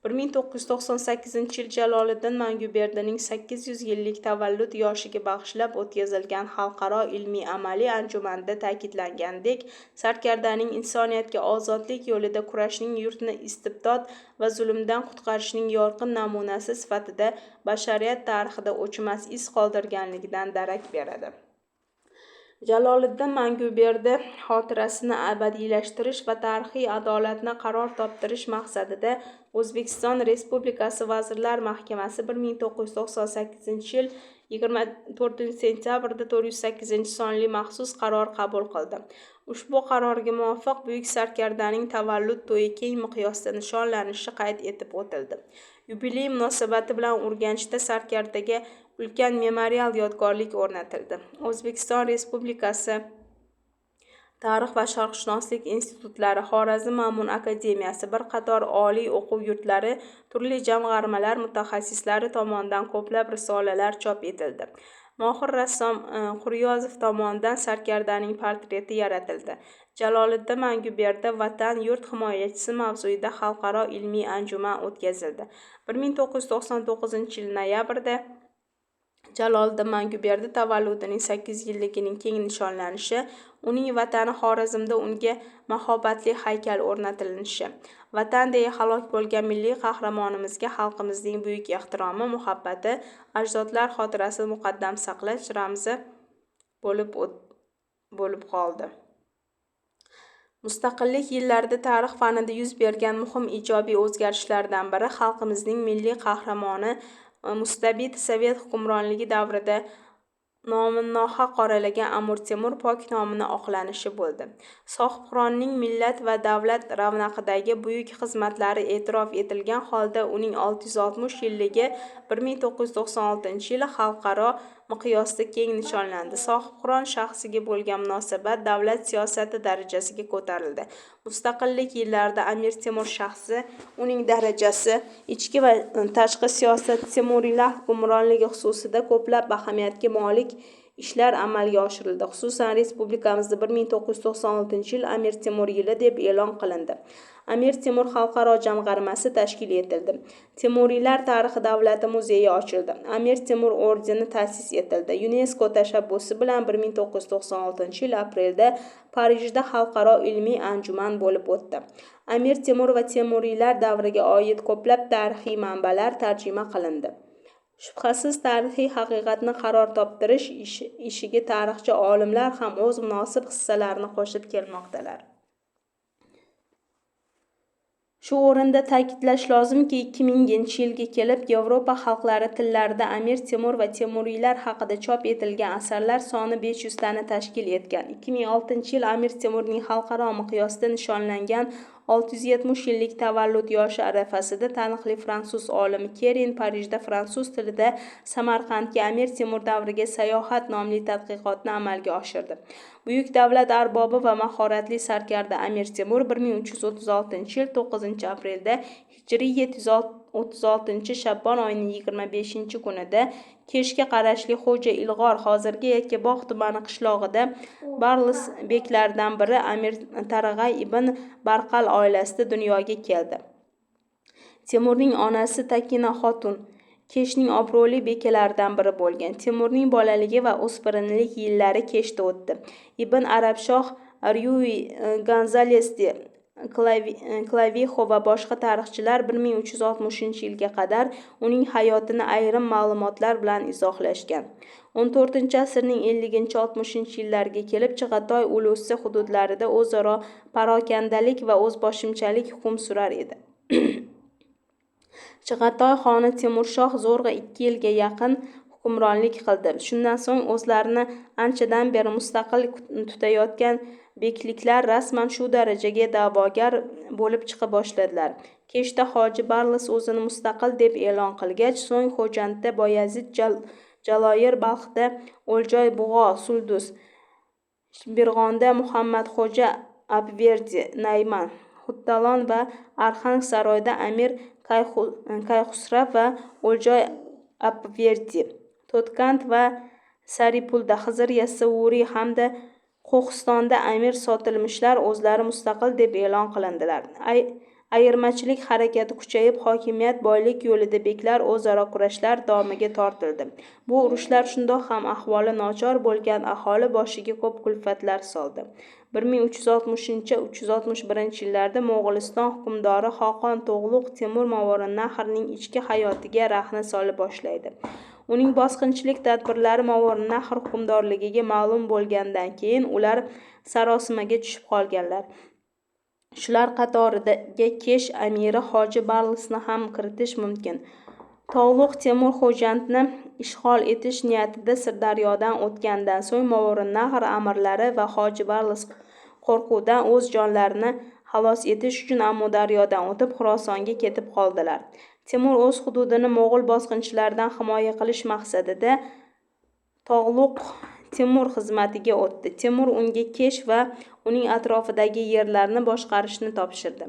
Speaker 1: 1998-yil Jaloliddin Manguberdining 800 yillik tavallud yoshiga bag'ishlab o'tkazilgan xalqaro ilmiy-amaliy anjumanda ta'kidlangandek, sarkardaning insoniyatga ozodlik yo'lida kurashning, yurtni istibdod va zulmdan qutqarishning yorqin namunasi sifatida bashariyat tarixida o'chmas iz qoldirganligidan darak beradi. Jaloliddin Manguberdi xotirasini abadiylashtirish va tarixiy adolatni qaror toptirish maqsadida O'zbekiston Respublikasi Vazirlar Mahkamasi 1998-yil 24-sentyabrda 408-sonli maxsus qaror qabul qildi. Ushbu qarorga muvofiq buyuk sarkardaning tavallud to'yi keng miqyosda nishonlanishi qayd etib o'tildi. Yubiley munosabati bilan Urganchda sarkardaga ulkan memorial yodgorlik o'rnatildi. O'zbekiston Respublikasi Tarix va sharqshunoslik institutlari, Xorazm Ma'mun akademiyasi, bir qator oliy o'quv yurtlari, turli jamg'armalar mutaxassislari tomonidan ko'plab risolalar chop etildi. Mohir rassom Quryozov tomonidan sarkardaning portreti yaratildi. Jaloliddin Manguberdi Vatan, yurt himoyachisi mavzuida xalqaro ilmiy anjuman o'tkazildi. 1999-yil noyabrda Jaloliddin Manguberdi tavalludining 800 yilligining keng nishonlanishi, uning vatani Xorazmda unga mahobatli haykal o'rnatilishi, Vatan deya halok bo'lgan milliy qahramonimizga xalqimizning buyuk ehtiromi, muhabbati, ajdodlar xotirasini muqaddam saqlash ramzi bo'lib qoldi. Mustaqillik yillarida tarix fanida yuz bergan muhim ijobiy o'zgarishlardan biri xalqimizning milliy qahramoni mustabid sovet hukmronligi davrida nomini nohaq qoralagan Amir Temur pok nomini oqlanishi bo'ldi. Sohibqironning millat va davlat ravnaqidagi buyuk xizmatlari e'tirof etilgan holda uning 660 yilligi 1996-yili xalqaro miqyosda keng nishonlandi. Sohibqiron shaxsiga bo'lgan munosabat davlat siyosati darajasiga ko'tarildi. Mustaqillik yillarida Amir Temur shaxsi, uning darajasi, ichki va tashqi siyosat, Temuriylar hukmronligi xususida ko'plab ahamiyatga molik ishlar amalga oshirildi. Xususan, respublikamizda 1996-yil Amir Temur yili deb e'lon qilindi. Amir Temur xalqaro jamg'armasi tashkil etildi. Temuriylar tarixi davlati muzeyi ochildi. Amir Temur ordeni ta'sis etildi. UNESCO tashabbusi bilan 1996-yil aprelda Parijda xalqaro ilmiy anjuman bo'lib o'tdi. Amir Temur va Temuriylar davriga oid ko'plab tarixiy manbalar tarjima qilindi. Shubhasiz, tarixiy haqiqatni qaror toptirish ishiga tarixchi olimlar ham o'z munosib hissalarini qo'shib kelmoqdalar. Shu o'rinda ta'kidlash lozimki, 2000-yilga kelib Yevropa xalqlari tillarida Amir Temur va temuriylar haqida chop etilgan asarlar soni 500 tani tashkil etgan. 2006-yil Amir Temurning xalqaro miqyosda nishonlangan 670 yillik tavallud yoshi arafasida taniqli fransuz olimi Kerin Parijda fransuz tilida Samarqandga Amir Temur davriga sayohat nomli tadqiqotni amalga oshirdi. Buyuk davlat arbobi va mahoratli sarkarda Amir Temur 1336-yil 9-aprelda hijriy 736-shabon oyining 25-kunida Keshga qarashli Xo'ja Ilg'or, hozirgi Yakkabog' tumani qishlog'ida Barlis beklaridan biri Amir Tarag'ay ibn Barqal oilasida dunyoga keldi. Temurning onasi Takina xotun Keshning obro'li bekalaridan biri bo'lgan. Temurning bolaligi va o'spirinlik yillari Keshda o'tdi. Ibn Arabshoh, Ryui Gonzales de Klavixo va boshqa tarixchilar 1360-yilga qadar uning hayotini ayrim ma'lumotlar bilan izohlashgan. 14-asrning 50-60-yillariga kelib Chig'atoy ulusi hududlarida o'zaro parokandalik va o'zboshimchalik hukm surar edi. Chig'atoy xoni Temurshoh zo'rg'a 2 yilga yaqin hukmronlik qildi. Shundan so'ng o'zlarini anchadan beri mustaqil tutayotgan bekliklar rasman shu darajaga da'vogar bo'lib chiqa boshladilar. Kechda Hoji Barlis o'zini mustaqil deb e'lon qilgach, so'ng Xo'jandda Boyazid Jaloyir, Balxda O'ljoy Bug'o Suldus, Shibirg'onda Muhammadxo'ja Abverdi Nayman, Xuttalon va Arxang saroyda Amir Kayxusrav va O'ljoy Abverdi, To'tkant va Saripulda Xizr Yassavuriy hamda Qo'qistonda Amir Sotilmishlar o'zlari mustaqil deb e'lon qilindilar. Ayirmachilik harakati kuchayib, hokimiyat, boylik yo'lida beklar o'zaro kurashlar domiga tortildi. Bu urushlar shundoq ham ahvoli nochor bo'lgan aholi boshiga ko'p kulfatlar soldi. 1360-361-yillarda Mo'g'uliston hukmdori Xoqon Tug'luq Temur Movarounnahrning ichki hayotiga rahna sola boshlaydi. Uning bosqinchilik tadbirlari Movarounnahr hukmdorligiga ma'lum bo'lgandan keyin ular sarosimaga tushib qolganlar. Shular qatoriga Kesh amiri Hoji Barlisni ham kiritish mumkin. Tog'luq Temur Xo'jandni ishg'ol etish niyatida Sirdaryodan o'tgandan so'ng Movarounnahr amirlari va Hoji Barlis qo'rquvdan o'z jonlarini xalos etish uchun Amudaryodan o'tib Xurosonga ketib qoldilar. Temur o'z hududini mo'g'ul bosqinchilaridan himoya qilish maqsadida Tog'luq Temur xizmatiga o'tdi. Temur unga Kesh va uning atrofidagi yerlarni boshqarishni topshirdi.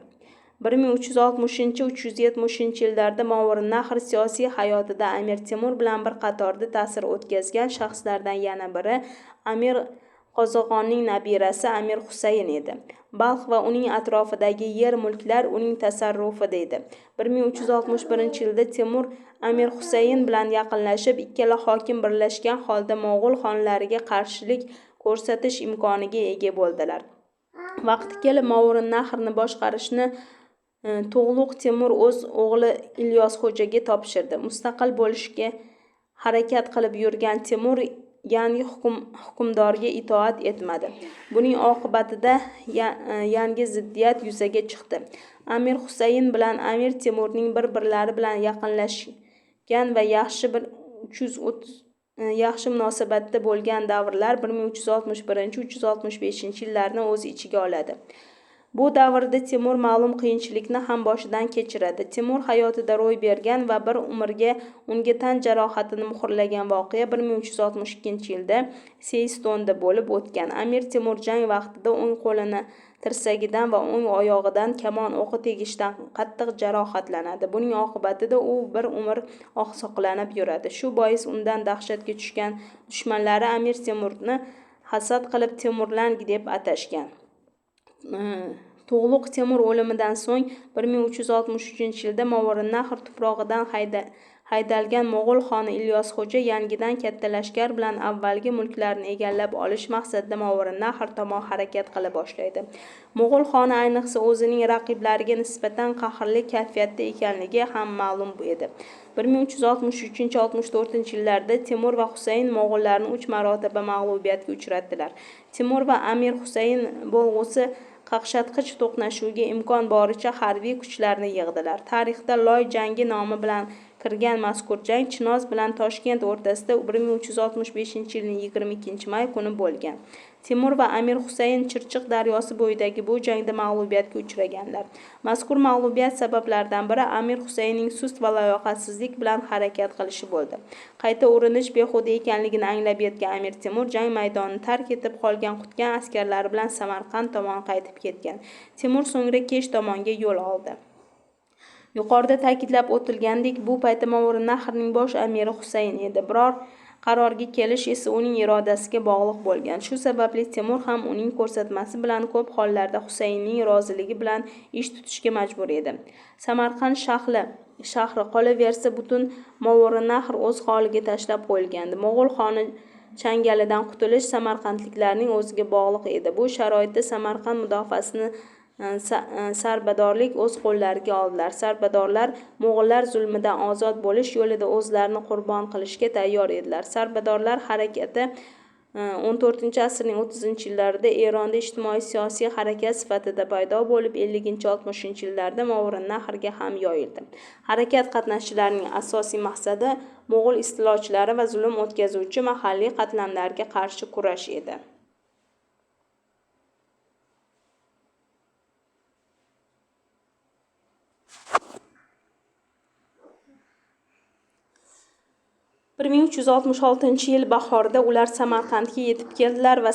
Speaker 1: 1360-370-yillarda Movarounnahr siyosiy hayotida Amir Temur bilan bir qatorda ta'sir o'tkazgan shaxslardan yana biri Amir Qozog'onning nabirasi Amir Husayn edi. Balx va uning atrofidagi yer-mulklar uning tasarrufida edi. 1361-yilda Temur Amir Husayn bilan yaqinlashib, ikkala hokim birlashgan holda mo'g'ul xonlariga qarshilik ko'rsatish imkoniga ega bo'ldilar. Vaqti kelib Movarounnahrni boshqarishni Tug'luq Temur o'z o'g'li Ilyosxo'jaga topshirdi. Mustaqil bo'lishga harakat qilib yurgan Temur yangi hukmdorga itoat etmadi. Buning oqibatida yangi ziddiyat yuzaga chiqdi. Amir Husayn bilan Amir Temurning bir-birlari bilan yaqinlashgan va yaxshi munosabatda bo'lgan davrlar 1361-365-yillarni o'z ichiga oladi. Bu davrda Temur ma'lum qiyinchilikni ham boshidan kechiradi. Temur hayotida ro'y bergan va bir umrga unga tan jarohatini muhrlagan voqea 1362-yilda Seystonda bo'lib o'tgan. Amir Temur jang vaqtida o'ng qo'lini tirsagidan va o'ng oyog'idan kamon o'qi tegishidan qattiq jarohatlanadi. Buning oqibatida u bir umr oqsoqlanib yuradi. Shu bois undan dahshatga tushgan dushmanlari Amir Temurni hasad qilib Temurlang deb atashgan. Tug'luq Temur o'limidan so'ng 1363-yilda Movarounnahr tuprog'idan haydalgan mo'g'ul xoni Ilyosxo'ja yangidan katta lashkar bilan avvalgi mulklarni egallab olish maqsadida Movarounnahr tomon harakat qila boshlaydi. Mo'g'ul xoni ayniqsa o'zining raqiblariga nisbatan qahrli kayfiyatda ekanligi ham ma'lum edi. 1363-64-yillarda Temur va Husayn mo'g'ullarni 3 marotaba mag'lubiyatga uchratdilar. Temur va Amir Husayn bo'lg'usi Qaqshatqich to'qnashuvga imkon boricha harbiy kuchlarni yig'dilar. Tarixda Loy jangi nomi bilan kirgan mazkur jang Chinoz bilan Toshkent o'rtasida 1365-yilning 22-may kuni bo'lgan. Temur va Amir Husayn Chirchiq daryosi bo'yidagi bu jangda mag'lubiyatga uchraganlar. Mazkur mag'lubiyat sabablaridan biri Amir Husaynning sust va layoqatsizlik bilan harakat qilishi bo'ldi. Qayta urinish behuda ekanligini anglab yetgan Amir Temur jang maydonini tark etib, qolgan qutgan askarlari bilan Samarqand tomon qaytib ketgan. Temur so'ngra Kesh tomonga yo'l oldi. Yuqorida ta'kidlab o'tilgandek, bu paytda Movarounnahrning bosh amiri Husayn edi. Biror qarorga kelish esa uning irodasiga bog'liq bo'lgan. Shu sababli Temur ham uning ko'rsatmasi bilan ko'p hollarda Husaynning roziligi bilan ish tutishga majbur edi. Samarqand shahri qolaversa butun Movarounnahr o'z holiga tashlab qo'yilgandi. Mo'g'ul xoni changalidan qutulish samarqandliklarning o'ziga bog'liq edi. Bu sharoitda Samarqand mudofaasini sarbadorlik o'z qo'llariga oldilar. Sarbadorlar mo'g'ullar zulmidan ozod bo'lish yo'lida o'zlarini qurbon qilishga tayyor edilar. Sarbadorlar harakati 14-asrning 30-yillarida Eronda ijtimoiy-siyosiy harakat sifatida paydo bo'lib, 50-60-yillarda Movarounnahrga ham yoyildi. Harakat qatnashchilarining asosiy maqsadi mo'g'ul istilochilari va zulm o'tkazuvchi mahalliy qatlamlarga qarshi kurash edi. ...1366-yil bahorida ular Samarqandga yetib keldilar va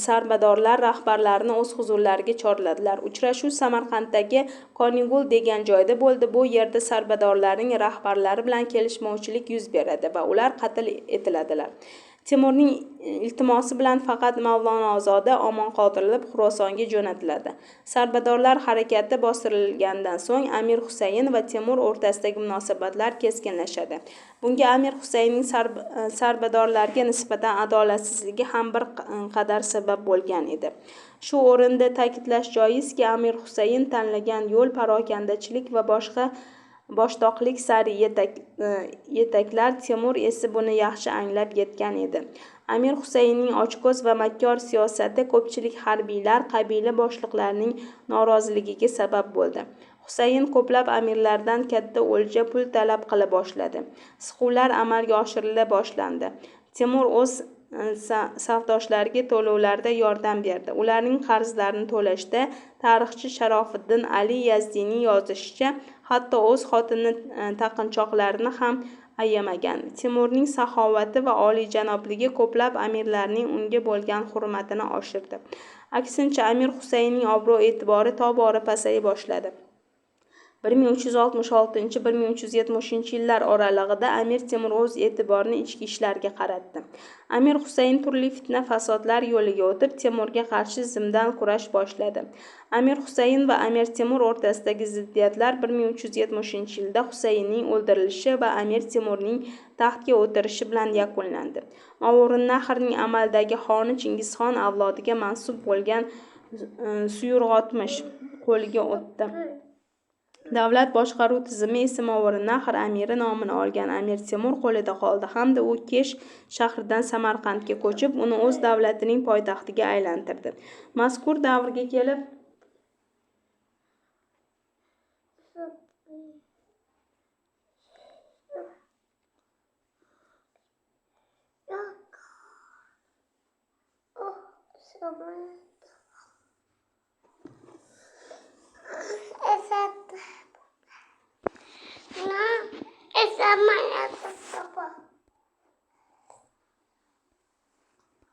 Speaker 1: sarbadorlar rahbarlarini o'z huzurlariga chorladilar. Uchrashuv Samarqanddagi Konigul degan joyda bo'ldi. Bu yerda sarbadorlarning rahbarlari bilan kelishmovchilik yuz beradi va ular qatl etiladilar. Temurning iltimosi bilan faqat Mavlonozoda omon qoldirilib, Xurosonga jo'natiladi. Sarbadorlar harakati bostirilgandan so'ng Amir Husayn va Temur o'rtasidagi munosabatlar keskinlashadi. Bunga Amir Husaynning sarbadorlarga nisbatan adolatsizligi ham bir qadar sabab bo'lgan edi. Shu o'rinda ta'kidlash joizki, Amir Husayn tanlagan yo'l parokandachilik va boshqa boshtoqlik sari yetaklar. Temur esa buni yaxshi anglab yetgan edi. Amir Husaynning ochko'z va makkor siyosati ko'pchilik harbiylar, qabila boshliqlarining noroziligiga sabab bo'ldi. Husayn ko'plab amirlardan katta o'lja pul talab qila boshladi. Siquvlar amalga oshirila boshlandi. Temur o'z safdoshlariga to'lovlarda yordam berdi. Ularning qarzlarini to'lashda tarixchi Sharofiddin Ali Yazdiyning yozishicha, hatto o'z xotini taqinchoqlarini ham ayamagan. Temurning saxovati va oliyjanobligi ko'plab amirlarning unga bo'lgan hurmatini oshirdi. Aksincha, Amir Husaynning obro'-e'tibori tobora pasaya boshladi. 1366-1370 yillar oralig'ida Amir Temur o'z e'tiborini ichki ishlarga qaratdi. Amir Husayn turli fitna fasodlar yo'liga o'tib, Temurga qarshi zimdan kurash boshladi. Amir Husayn va Amir Temur o'rtasidagi ziddiyatlar 1370-yilda Husaynning o'ldirilishi va Amir Temurning taxtga o'tirishi bilan yakunlandi. Movarounnahrning amaldagi xoni Chingizxon avlodiga mansub bo'lgan Suyurg'otmish qo'liga o'tdi. Davlat boshqaruv tizimi esa Movarounnahr amiri nomini olgan Amir Temur qo'lida qoldi hamda u Kesh shahridan Samarqandga ko'chib, uni o'z davlatining poytaxtiga aylantirdi. Mazkur davrga kelib